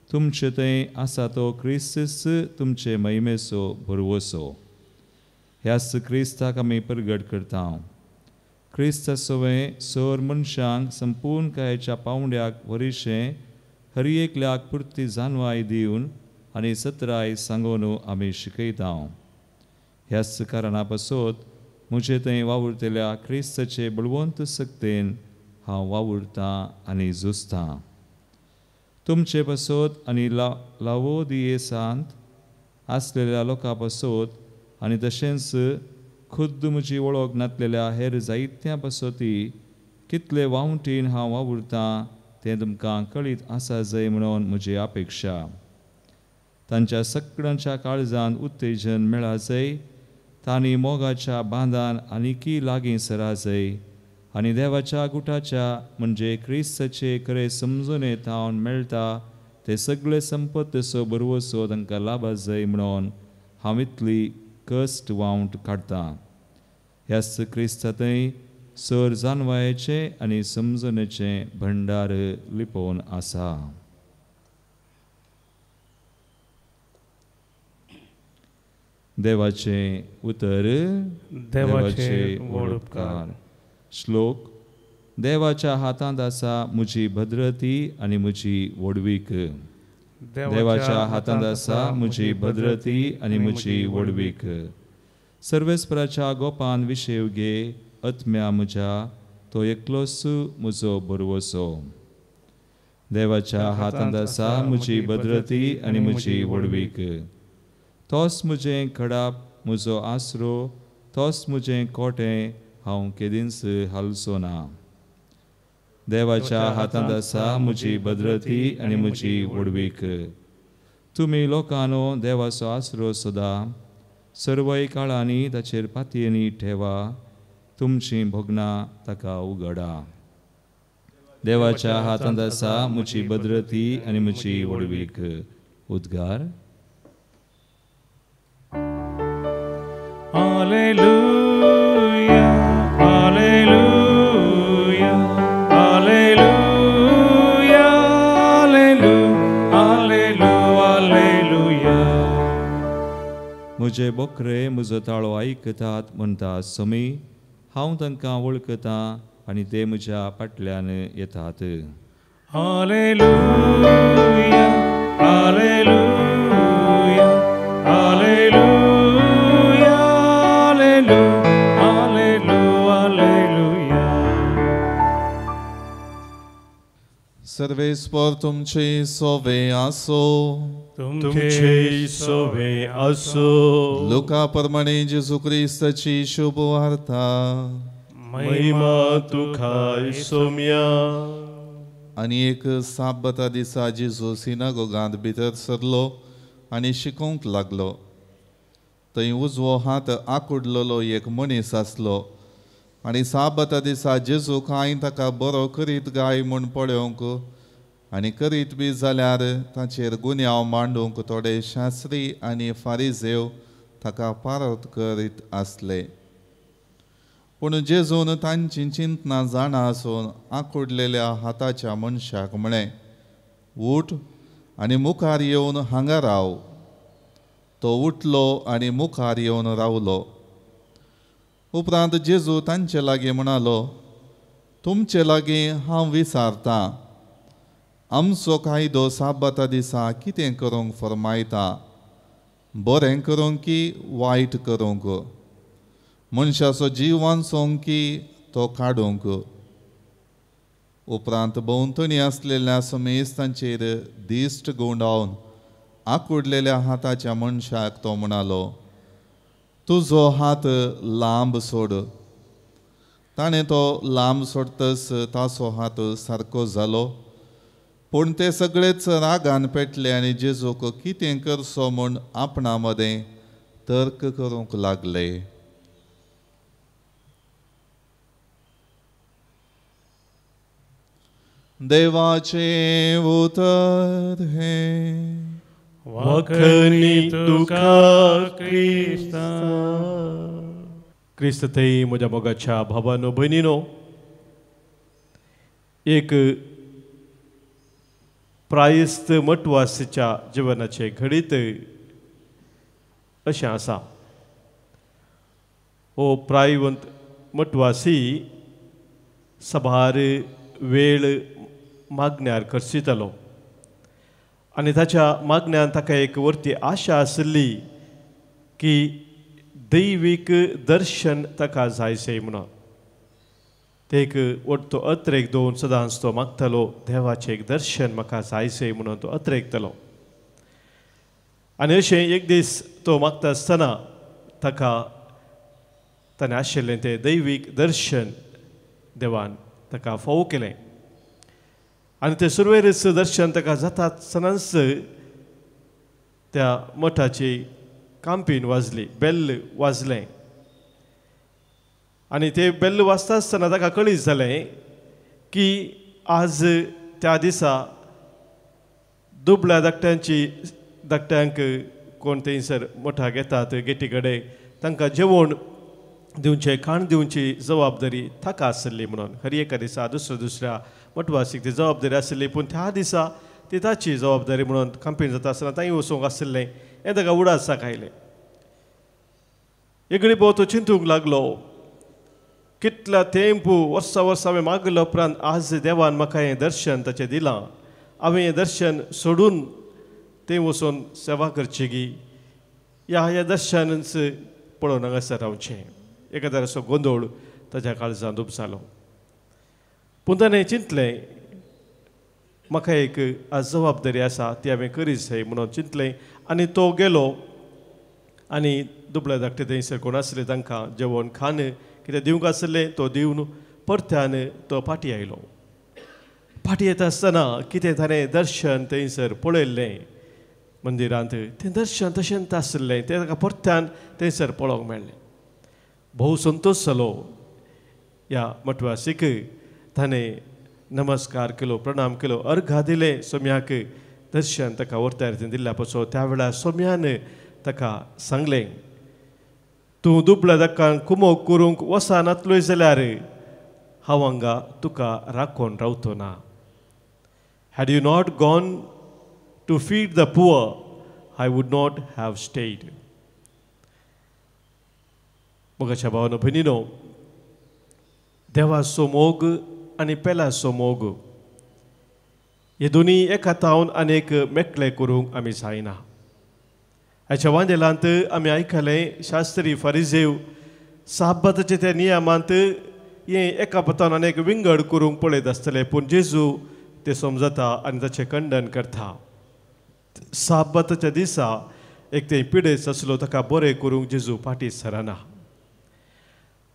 तुमचे थंय आसा तो क्रिस्तच तुमचे महिमेचो भरवसो. ह्याच क्रिस्ताक आमी परगट करता. क्रिस्ता सवें सर मनशांक संपूर्णकायेच्या पावंड्याक वरिशें हर एकल्याक पुरती जानवाय दिवन आनी सत्राय सांगून आमी शिकयता. ह्याच कारणा पासत म्हजे थंय वावुरतल्या क्रिस्ताचे बळवंत सक्तेन हांव वावुरतां आनी झुजतां. तुमचे पासत आनी लावोदियेसांत आसलेल्या लोकां पासत आनी तशेंच खुद्द म्हजी वळख नातलेल्या हेर जायत्या पासती कितले वावटीन हांव वावुरतां तें तुमकां कळीत आसा जाय म्हणून म्हजी अपेक्षा. तांच्या सगळ्यांच्या काळजान उत्तेजन मेळा जाय, तांणी मोगाच्या बांदान आनीकी लागीं सरा जाय आनी देवाच्या गुटाच्या म्हणजे क्रिस्ताचे खरे समजून थावन मेळटा ते सगळे संपत्तेचो भरवसो तांकां लाभ जाय म्हणून हांव इतली कश्ट वावंट काडटा. ह्याच क्रिस्ता थंय सर जानवायेचें आनी समजणेचें भंडार लिपोवन आसा. देवाचें उतर देवाचे व्हड उपकार. श्लोक. देवाच्या हातांत आसा म्हजी भद्रती आनी म्हजी व्हडवीक. देवाच्या हातांत आसा म्हजी भद्रती आनी म्हजी व्हडवीक. सर्वेस्पराच्या गोपान विशेव घे आत्म्या म्हज्या, तो एकलोच म्हजो भरवसो. देवाच्या हातांत आसा म्हजी भद्रती आनी म्हजी व्हडवीक. तोच म्हजें खडाप म्हजो आसरो, तोच म्हजें कोटें, हांव केदींच हालचो ना. देवाच्या हातांत आसा म्हजी भद्रती आनी म्हजी व्हडवीक. तुमी लोकांनो देवाचो आसरो सदां सर्वय काळांनी ताचेर पातयेनी ठेवा, तुमचीं भोगणां ताका उगडा. देवाच्या हातांत आसा म्हजी भद्रती आनी म्हजी व्हडवीक. उद्गार. Alleluia, Alleluia, Alleluia, Alleluia, Alleluia. म्हजे बोकरे म्हजो ताळो आयकतात म्हणटा समी, हांव तांकां वळखतां आनी ते म्हज्या फाटल्यान येतात. Alleluia, Alleluia, Alleluia, Alleluia. सर्वेस्पर तुमचे सोवे आसो. तुमचे सोवे आसो. लुका प्रमाणे जेजू क्रिस्ताची शुभवार्ता. महिमा तुका सोम्या. आनी एक साब्बता दिसा जेजू सिनागोगांत भितर सरलो आनी शिकोवंक लागलो. थंय उजवो हात आकुडलेलो एक मनीस आसलो आनी साबता दिसा जेजू कांय ताका बरो करीत गाय म्हूण पळोवंक आनी करीत बी जाल्यार ताचेर गुन्यांव मांडूंक थोडे शास्त्री आनी फारिजेव ताका पारत करीत आसले. पूण जेजून तांची चिंतनां जाणा आसून आकुडलेल्या हाताच्या मनशाक म्हळें, उठ आनी मुखार येवन हांगा राव. तो उठलो आनी मुखार येवन रावलो. उपरांत जेजू तांचे लागीं म्हणालो, तुमचे लागीं हांव विचारतां, आमचो कायदो साबाता दिसा कितें करूंक फर्मायता, बरें करूंक की वायट करूंक, मनशाचो जीव वांचोवंक की तो काडूंक? उपरांत भोंवतणी आसलेल्या समेस्तांचेर दिश्ट गुंडावन आकुडलेल्या हाताच्या मनशाक तो म्हणालो, तुजो हात लांब सोड. ताणें तो लांब सोडतच ताचो हात सारको जालो. पूण ते सगळेच रागान पेटले आनी जेजूक कितें करचो म्हूण आपणा मदें तर्क करूंक लागले. देवाचें उतर हें. वखनी तुका क्रिस्ता. क्रिस्त थंय म्हज्या मोगाच्या भावानो भयणीनो, एक प्रायस्त मटवासीच्या जिवनाचें घडीत अशें आसा. हो प्रायवंत मटवासी सभार वेळ मागण्यार खर्चितालो आनी ताच्या मागण्यान ताका एक वरती आशा आशिल्ली की दैवीक दर्शन ताका जायशें म्हणून. ते एक वट्टो अत्रेक दोन सदांच तो मागतालो, देवाचें एक दर्शन म्हाका जायशें म्हणून तो अत्रेकतालो. आनी अशें एक दीस तो मागता आसतना ताका ताणें आशिल्लें तें दैवीक दर्शन देवान ताका फावो केलें. आनी तें सुरवेरच दर्शन ताका जाता आसतनाच त्या मठाची कांपीन वाजली, बेल्ल वाजलें. आनी ते बेल्ल वाजता आसतना ताका कळीत जालें की आज त्या दिसा दुबळ्या धाकट्यांची धाकट्यांक कोण थंयसर मठाक येतात गेटी कडेन तांकां जेवण दिवचें, खाण दिवची जबाबदारी ताका आशिल्ली म्हणून. हर एका दिसा दुसऱ्या दुसऱ्या मठवासीक ती जबाबदारी आशिल्ली, पूण त्या दिसा ती ताची जबाबदारी म्हणून कांपीन जाता आसतना तांय वचूंक आशिल्लें हें ताका उडासाक आयलें. एकडे भोव तो चिंतूंक लागलो, कितल्या तेंप वर्सां वर्सां हांवें मागल्या उपरांत आज देवान म्हाका हें दर्शन ताचें दिलां, हांवें हें दर्शन सोडून तें वचून सेवा करची गी ह्या ह्या दर्शनच पळोवन हांगासर रावचें. एकादर असो गोंदोळ ताच्या काळजांत उपजालो. पूण ताणें चिंतलें म्हाका एक आज जबाबदारी आसा ती हांवें करीत जाय म्हणून चिंतलें. आनी तो गेलो आनी दुबळ्या धाकटे थंयसर कोण आसले तांकां जेवण खाण कितें दिवंक आसलें तो दिवन परत्यान तो फाटीं आयलो. फाटीं येता आसतना कितें ताणें दर्शन थंयसर पळयल्लें मंदिरांत, तें दर्शन तशेंच आसलें, तें ताका परत्यान थंयसर पळोवंक मेळ्ळें. भोव संतोश जालो ह्या मठवासीक. ताणें नमस्कार केलो, प्रणाम केलो, अर्घा दिलें सोम्याक. दर्शन ताका व्हरता दिल्ल्या पसो त्या वेळार सोम्यान ताका सांगलें, तूं दुबळ्या दाकान कुमोक करूंक वचनातलोय जाल्यार हांव हांगा तुका राखून रावतो ना. Had you not gone to feed the poor, I would not have stayed. मोगाच्या भावानो भयणीनो, देवाचो मोग आनी पेलाचो मोग हे दोनी एका तावन आनी एक मेकळे करूंक आमी जायना. हाच्या वांदेलांत आमी आयकलें शास्त्री फारिजेव साबाताचे त्या नियमांत हे एका पतान आनी एक विंगड करूंक पळयत आसतले, पूण जेजू ते समजता आनी ताचें खंडन करता. साबाताच्या दिसा एक ते पिडेस्त आसलो ताका बरें करूंक जेजू फाटीं सरना.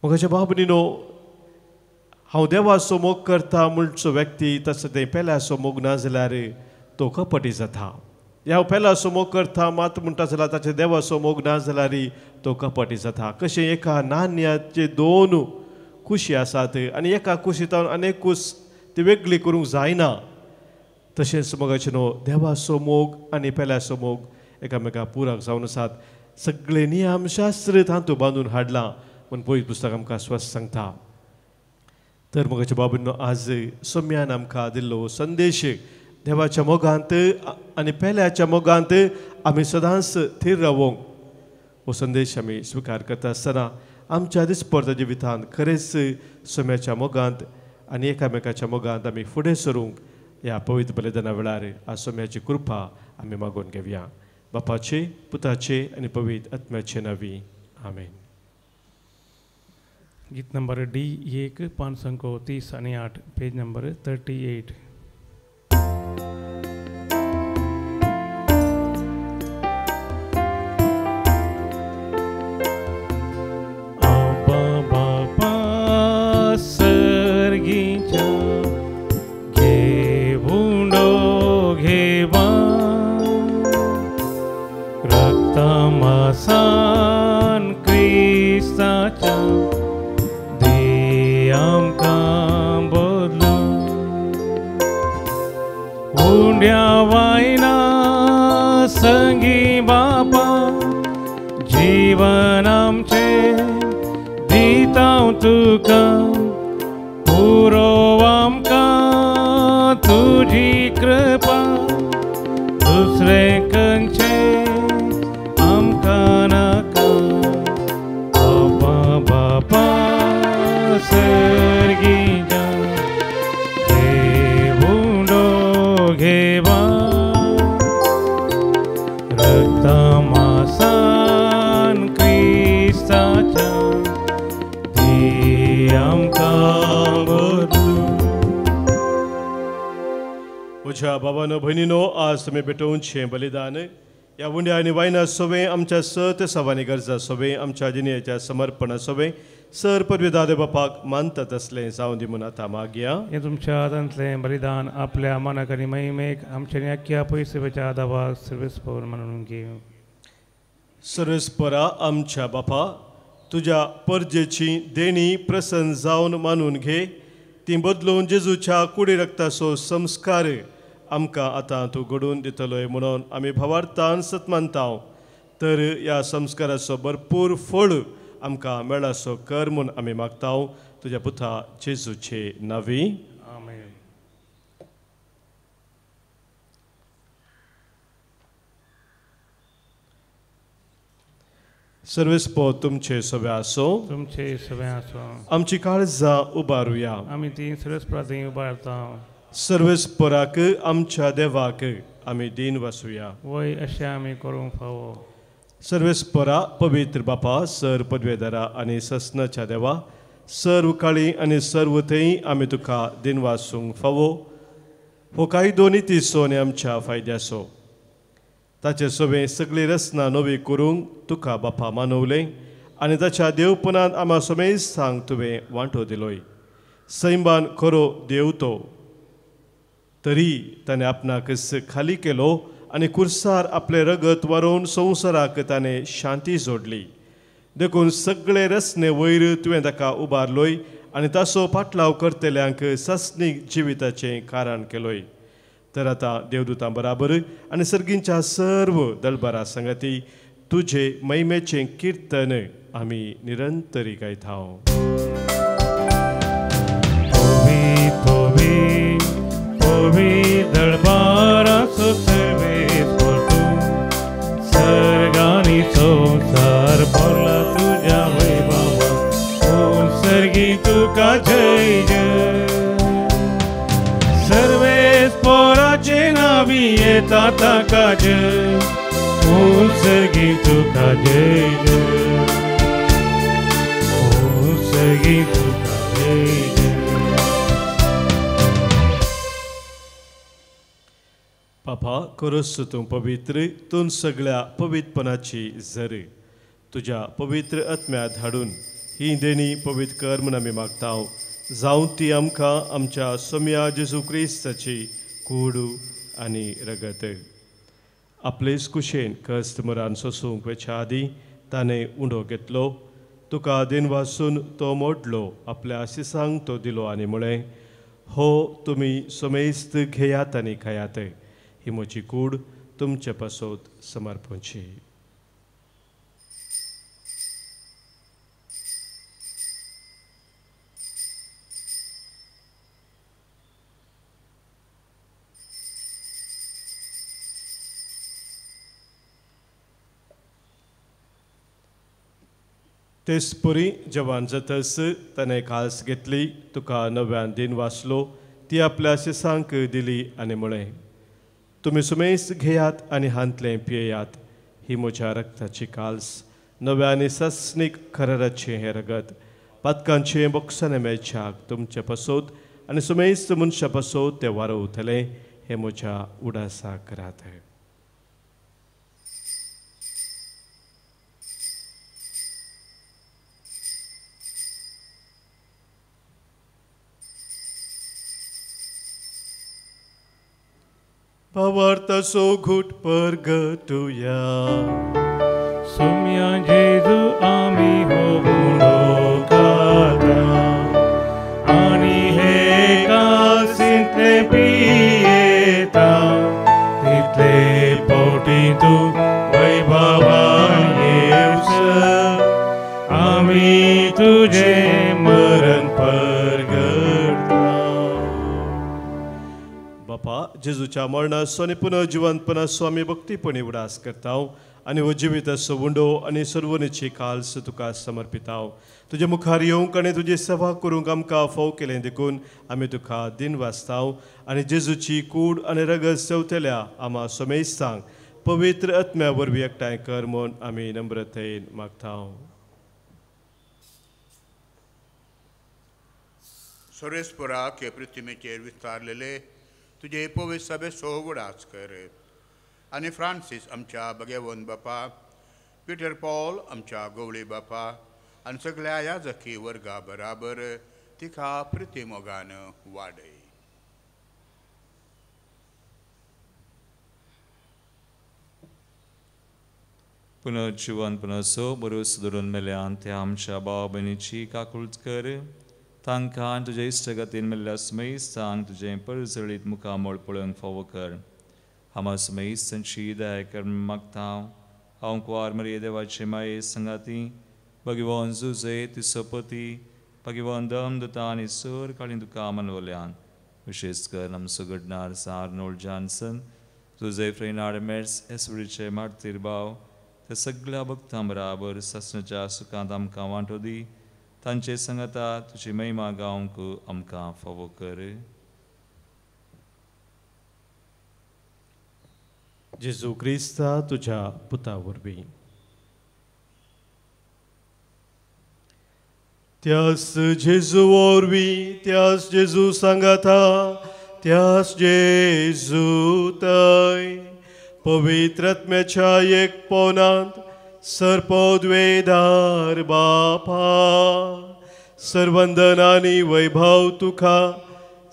मोगाच्या भाव भयणीनो, हांव देवाचो मोग करता म्हणचो व्यक्ती तसो तें पेल्याचो मोग ना जाल्यार तो कपटी जाता. ह्या पेल्याचो मोग करता मात म्हणटा जाल्यार ताचे देवाचो मोग ना जाल्यार तो कपटी जाता. कशें एका नाण्याचे दोन कुशी आसात आनी एका कुशींत आनी कूस ती वेगळी करूंक जायना, तशेंच मोगाचे न्हू देवाचो मोग आनी पेल्याचो मोग एकामेका पुरक जावन आसात. सगळे नियमशास्त्र तातूंत बांदून हाडलां म्हूण पवित्र पुस्तक आमकां स्वस्थ सांगता. तर मोगाच्या बाबींनो, आज सोम्यान आमकां दिल्लो संदेश देवाच्या मोगांत आनी पेल्याच्या मोगांत आमी सदांच थीर रावोंक हो संदेश आमी स्विकार करता आसतना आमच्या दिसपडत्या जिवितांत खरेंच सोम्याच्या मोगांत आनी एकामेकाच्या मोगांत आमी फुडें सरूंक ह्या पवित्र बलिदाना वेळार आज सोम्याची कृपा आमी मागून घेवया. बापाचे, पुताचे आनी पवित्र आत्म्याचे नांवी, आमेन. गीत नंबर डी 1 530 आणि 8, पेज नंबर 38. आबा बापा सर्गीच्या घेवून घेवा रक्तमासान क्रिस्ताच्या आमकां बदलून. उंड्या वायना संगी बापा जीवन आमचें दिता तुका पुरो आमकां तुजी कृपा दुसरें खंयचें आमकां नाका बापा बापा सर्गीच्या घेवंडो घेवा रक्तमासान क्रिस्ताच्या दी आमकां बदलू. म्हज्या बाबानो भयणीनो आज तुमी भेटोवचें बलिदान ह्या उंड्या आनी वायना सोवें आमच्या सत सवानी गरजा सोवें आमच्या जिणेच्या समर्पणा सोवें सर पदवी दादे बापाक मानतात असलें जावं दी म्हूण आतां मागया. हें तुमच्या हातांतलें बलिदान आपल्या मनाक आनी महिमेक आमच्या आख्ख्या पयसुच्या दावाक सर्वेस्पर म्हणून घेवं. सर्वेस्परा आमच्या बापा तुज्या परजेची देणी प्रसन्न जावन मानून घे ती बदलून जेजूच्या कुडी रक्ताचो संस्कार आमकां आतां तूं घडोवन दितलोय म्हणून आमी भावार्थान सतमानता. तर ह्या संस्काराचो भरपूर फळ आमकां मेळासो कर म्हूण आमी मागता तुज्या पुता जेजूचे नांवी. आमेन. सर्वेस्पर तुमचे सगळे आसो तुमचे सगळे आसो. आमची काळजां उबारुया. आमी ती सर्वेस्परा थंय उबारता. सर्वेस्पराक आमच्या देवाक आमी दीन वासुया. वय अशें आमी करूंक फावो. सर्वेस्परा पवित्र बापा सर पदवेदारा आनी ससनाच्या देवा सर्व काळी आनी सर्व थंय आमी तुका दीन वासूंक फावो. हो कायदो नितीचो आनी आमच्या फायद्याचो ताचे सवें सगळी रचना नवी करूंक तुका बापा मानवलें आनी ताच्या देवपणान आमा समेस्तांक तुवें वांटो दिलोय. सैमान खरो देव तो तरी ताणें आपणाकच खाली केलो आनी कुर्सार आपलें रगत वारोवन संवसाराक ताणें शांती जोडली. देखून सगळे रचने वयर तुवें ताका उबारलोय आनी ताचो पाटलाव करतल्यांक सासणीक जिविताचें कारण केलोय. तर आतां देवदूतां बराबर आनी सर्गींच्या सर्व दलबारा संगती तुजे महिमेचें किर्तन आमी निरंतरी गायता. दळबाराचो सर्वेस्पर तूं सर्गांनी संवसार भरला तुज्या वैभवान ओ सर्गी तुका जय जय. सर्वेस्पराचे नांवी येता ताका जय ओ सर्गी तुका जय जय ओ सर्गी तुका जय जय. बापा खरोच तूं पवित्र तूं सगळ्या पवित्रपणाची झर तुज्या पवित्र आत्म्या धाडून ही देणी पवित्र कर म्हूण आमी मागता. जावं ती आमकां आमच्या सोम्या जेजू क्रिस्ताची कूड आनी रगत. आपलेच कुशेन कश्ट मरान सोसूंक वेच्या आदीं ताणें उंडो घेतलो तुका देन वासून तो मोडलो आपल्या आशिसांक तो दिलो आनी म्हळें हो तुमी समेस्त घेयात आनी खायात ही म्हजी कूड तुमचे पासत समर्पणची. तेच परी जवान जातस ताणें कास घेतली तुका नव्यान दिन वाचलो ती आपल्या शिसांक दिली आनी म्हळें तुमी सुमेस घेयात आनी हांतलें पियेयात ही म्हज्या रक्ताची काल्स नव्या आनी सस्नीक खराराचें हें रगत पातकांचें बोक्साने मेळच्याक तुमचे पासत आनी सुमेस्त मनशा पासत तें वारवतलें हें म्हज्या उडासाक करात. भावार्थाचो घूट परगटुया. सोम्या जेजू आमी हो उंडो खाता आनी हे कासींतलें पियेता. तूं वैभवान येवसर आमी तुजें मरण परगटता. बापा जेजूच्या मरणाचो आनी पुनर्जिवंतपणाचो आमी भक्तीपणी उडास करता आनी हो जिविताचो उंडो आनी सर्वनेची काल्स तुका समर्पिता. तुजे मुखार येवंक आनी तुजी सेवा करूंक आमकां फाव केलें देखून आमी तुका दिन वाचता आनी जेजूची कूड आनी रगत सेवतल्या आमा समेस्तांक पवित्र आत्म्या वरवीं एकठांय कर म्हूण आमी नम्रतेन मागता. सर्वेस्पराक हे पृथ्वीचेर विस्तारलेले तुजे पवित्र सभेचो उगडास कर आनी फ्रांसीस आमच्या भगेवन बापा, पिटर पॉल आमच्या गवळी बापा आनी सगळ्या याजकी वर्गा बराबर तिका प्रिती मोगान वाडय. पुनर्जिवनपणाचो बरोस धरून मेल्यान त्या आमच्या भाव भयणीची काकूळट कर. तांकां तुजे इश्टगतीन मेल्ल्या समेस्तांक तुजें परजळीत मुखामळ पळोवंक फावो कर. हांव समेस्तांची दया कर मागता. हांव कुवार मरिये देवाचे माये संगाती भगवान जुजे तिसोपती भगवान दम दुता आनी सर काळी तुका मनवल्यान विशेश कर आमचो घडणार आर्नोल्ड जॉन्सन, जुजे फ्रेनाड मेट्स, एसवडीचे मार्तीर भाव त्या सगळ्या भक्तां बराबर सासणाच्या सुखांत आमकां वांटो दी. तांचे संगता तुजी महिमा गावंक आमकां फावो कर. जेजू क्रिस्ता तुज्या पुता वरवीं. त्यास जेजू वरवीं, त्यास जेजू सांगाता, त्यास जेजू तय पवित्र आत्म्याच्या एक पोनांत सर्पद्वेदार बापा सर्वंदन आनी वैभव तुका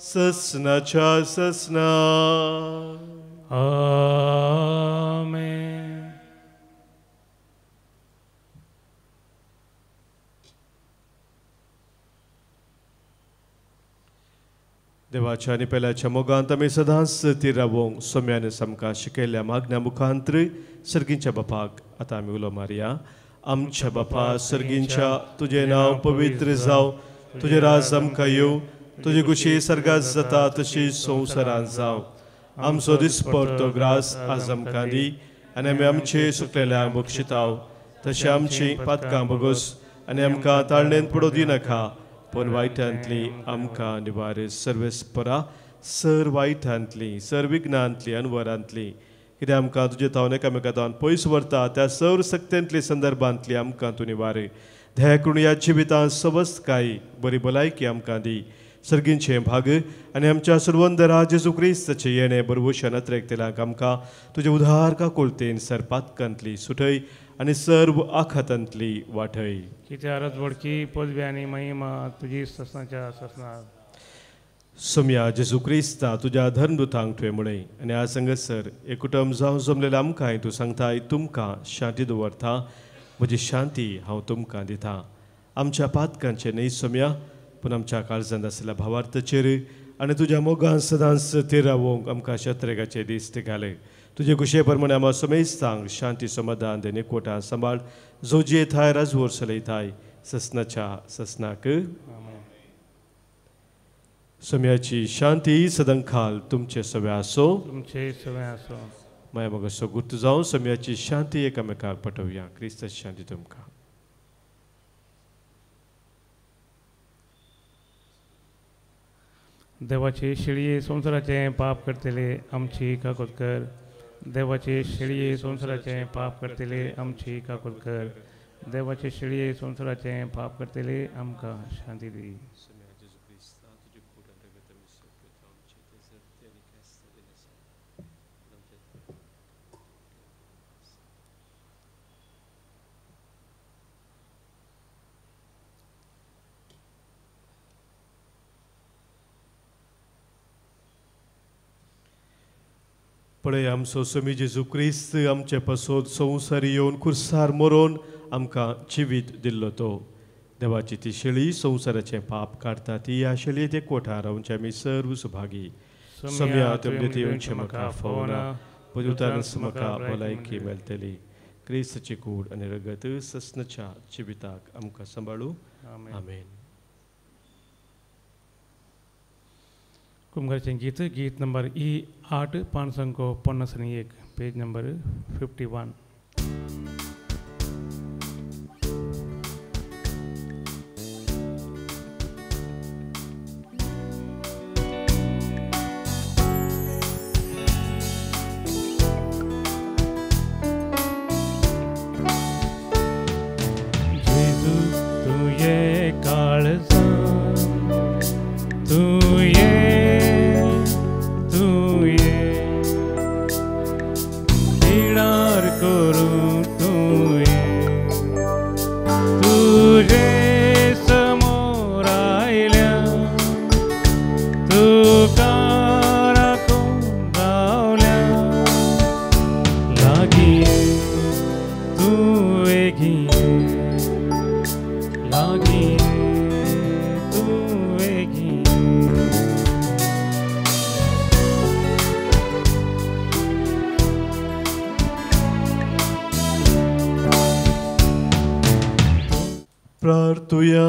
ससनाच्या ससना. आमेन. देवाच्या आनी पेल्याच्या मोगांत आमी सदांच ती रावोंक सोम्यान आमकां शिकयल्ल्या मागण्या मुखांत सर्गींच्या बापाक आतां आमी उलो मारया. आमच्या बापा सर्गींच्या, तुजें नांव पवित्र जावं, तुजें राज आमकां येवं, तुजी खुशी सर्गात जाता तशी संवसारांत जावं. आमचो दिसपडतो ग्रास आज आमकां दी आनी आमी आमचे सुकलेल्यांक बक्षिताव तशें आमची पातकां बगोस आनी आमकां ताळणेन पडोवं दिनाका पूण वायटांतली आमकां निवार. सर्वेस्परा सर वायटांतली, सर विघ्नांतली, अनवरांतली कित्याक आमकां तुजे तावन एकामेका तावन पयस व्हरता त्या सर सक्तेंतली संदर्भांतली आमकां तूं निवार. दया करून ह्या जिवितांत सवस्तकाय बरी भलायकी आमकां दी. सर्गींचें भाग आनी आमच्या सर्वंदरा जेजू क्रिस्ताचें येणें बरवशा नत्रेकतेलांक आमकां तुजें उदार काकुळतेन सरपातकांतली सुटय आनी सर्व आखातांतली वाटय. कित्याक रजवडकी पदवी आनी महिमा तुजी ससनाच्या ससनात. सोम्या जेजू क्रिस्ता तुज्या धर्मदूतांक तुवें म्हणय आनी आज हांगासर एक कुटुंब जावन जमलेलें आमकांय तूं सांगताय तुमकां शांती दवरता, म्हजी शांती हांव तुमकां दिता. आमच्या पातकांचें न्हय सोम्या पूण आमच्या काळजांत आशिल्ल्या भावार्थाचेर आनी तुज्या मोगान सदांच ते रावोवंक आमकां शत्रेगाचे दीस घाले. तुजे खुशये प्रमाणे आमकां समेस्तांक शांती समाधान देणे एकवटान सांबाळ जो जियेताय राजवोर चलयताय ससनाच्या ससनाक. सम्याची शांती सदंखाल तुमचे सवे आसो, तुमचे सवे आसो. माया मगसो गुर्त जावन सम्याची शांती एकामेकाक पटोवया. क्रिस्ताची शांती तुमकां. देवाचे शेळये संवसाराचें पाप करतले आमची काकूत कर. देवाचे शेळये संवसाराचें पाप करतले आमची काकूत कर. देवाचे शेळये संवसाराचें पाप करतले आमकां शांती दी. पळय आमचो स्वामी जेजू क्रिस्त आमचे पासत संवसारी येवन खुर्सार मरोन आमकां जिवीत दिल्लो तो. देवाची ती शेळी संवसाराचें पाप काडटा ती ह्या शेळयेचे कोठार रावचे आमी सर्व सुभागी. सम्या तुमचे येवचें म्हाका फावना, पुनरुत्थानांत म्हाका भलायकी मेळटली. क्रिस्ताची कूड आनी रगत सस्नाच्या जिविताक आमकां सांबाळू. आमेन. कुमघरचें गीत, गीत नंबर E8 551, page number 51. प्रार्थुया.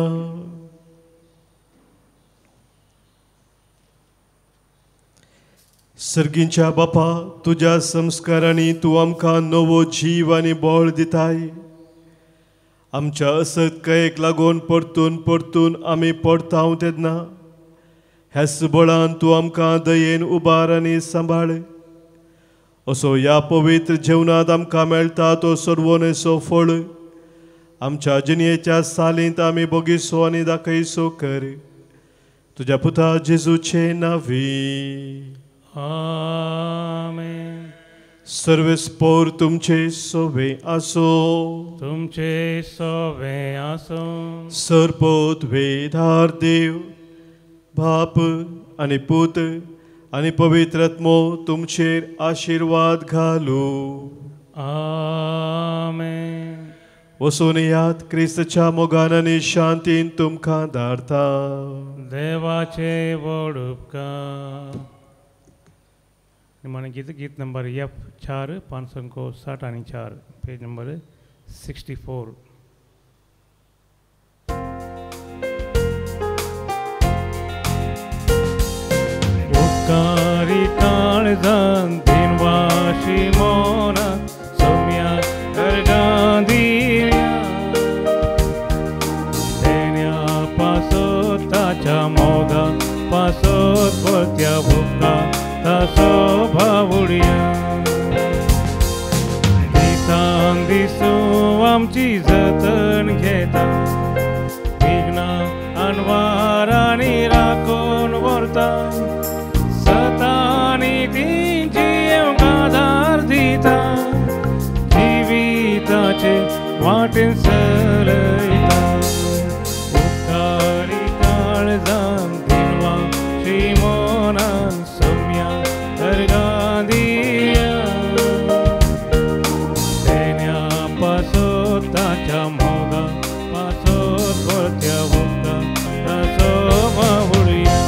सर्गींच्या बापा, तुज्या संस्कारांनी तूं आमकां नवो जीव आनी बळ दिताय. आमच्या असत्कायेक लागून परतून परतून आमी पडता तेन्ना ह्याच बळान तूं आमकां दयेन उबार आनी सांबाळ. असो ह्या पवित्र जेवणांत आमकां मेळटा तो सर्वनेसो फळ आमच्या जिणेच्या सालींत आमी बगीसो आनी दाखयसो कर. तुज्या पुता जेजूचे नांवी आमेन. सर्वेस्पोर तुमचे सोवे आसो. तुमचे सोवे आसो. सरपोत वेधार देव बाप आनी पूत आनी पवित्र आत्मो तुमचेर आशिर्वाद घालू. आमेन. वसून याद क्रिस्तच्या मोगान आनी शांतीन तुमकां धाडता. देवाचे व्हड उपकार. निमाणें गीत, गीत नंबर F4 564, page number 64. उपकारी काळजान दिनवाशी मोना सोम्या करगां दिल्या तेन्या पासोत ताच्या मोगा पासोत परत्या उपकार तासो भावुडया. दिसान दिसू आमची जतन घेता, विघ्नां अनवारांनी राखून व्हरता, सतानी तिंची आधार दिता, जिविताचे वाटेन चलयता. उपकारी काळजान दिनवाशी मोनान सोम्या दर्गा दिया तेन्या पासोत ताच्या मोगा पासोत परत्या उपकार ताचो बावुडया.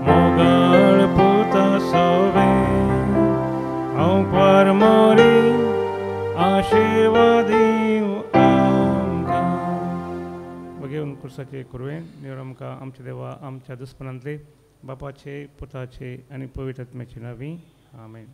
मोगाळ पुता सोवे हांव परमोरी आशिर्वाद दिवं आमकां. बघेवन कुर्साचे कुरवें निवड आमकां आमच्या देवा आमच्या दुस्पनांतले बापाचे पुताचे आनी पवित्र आत्म्याचे नांवी. आमेन.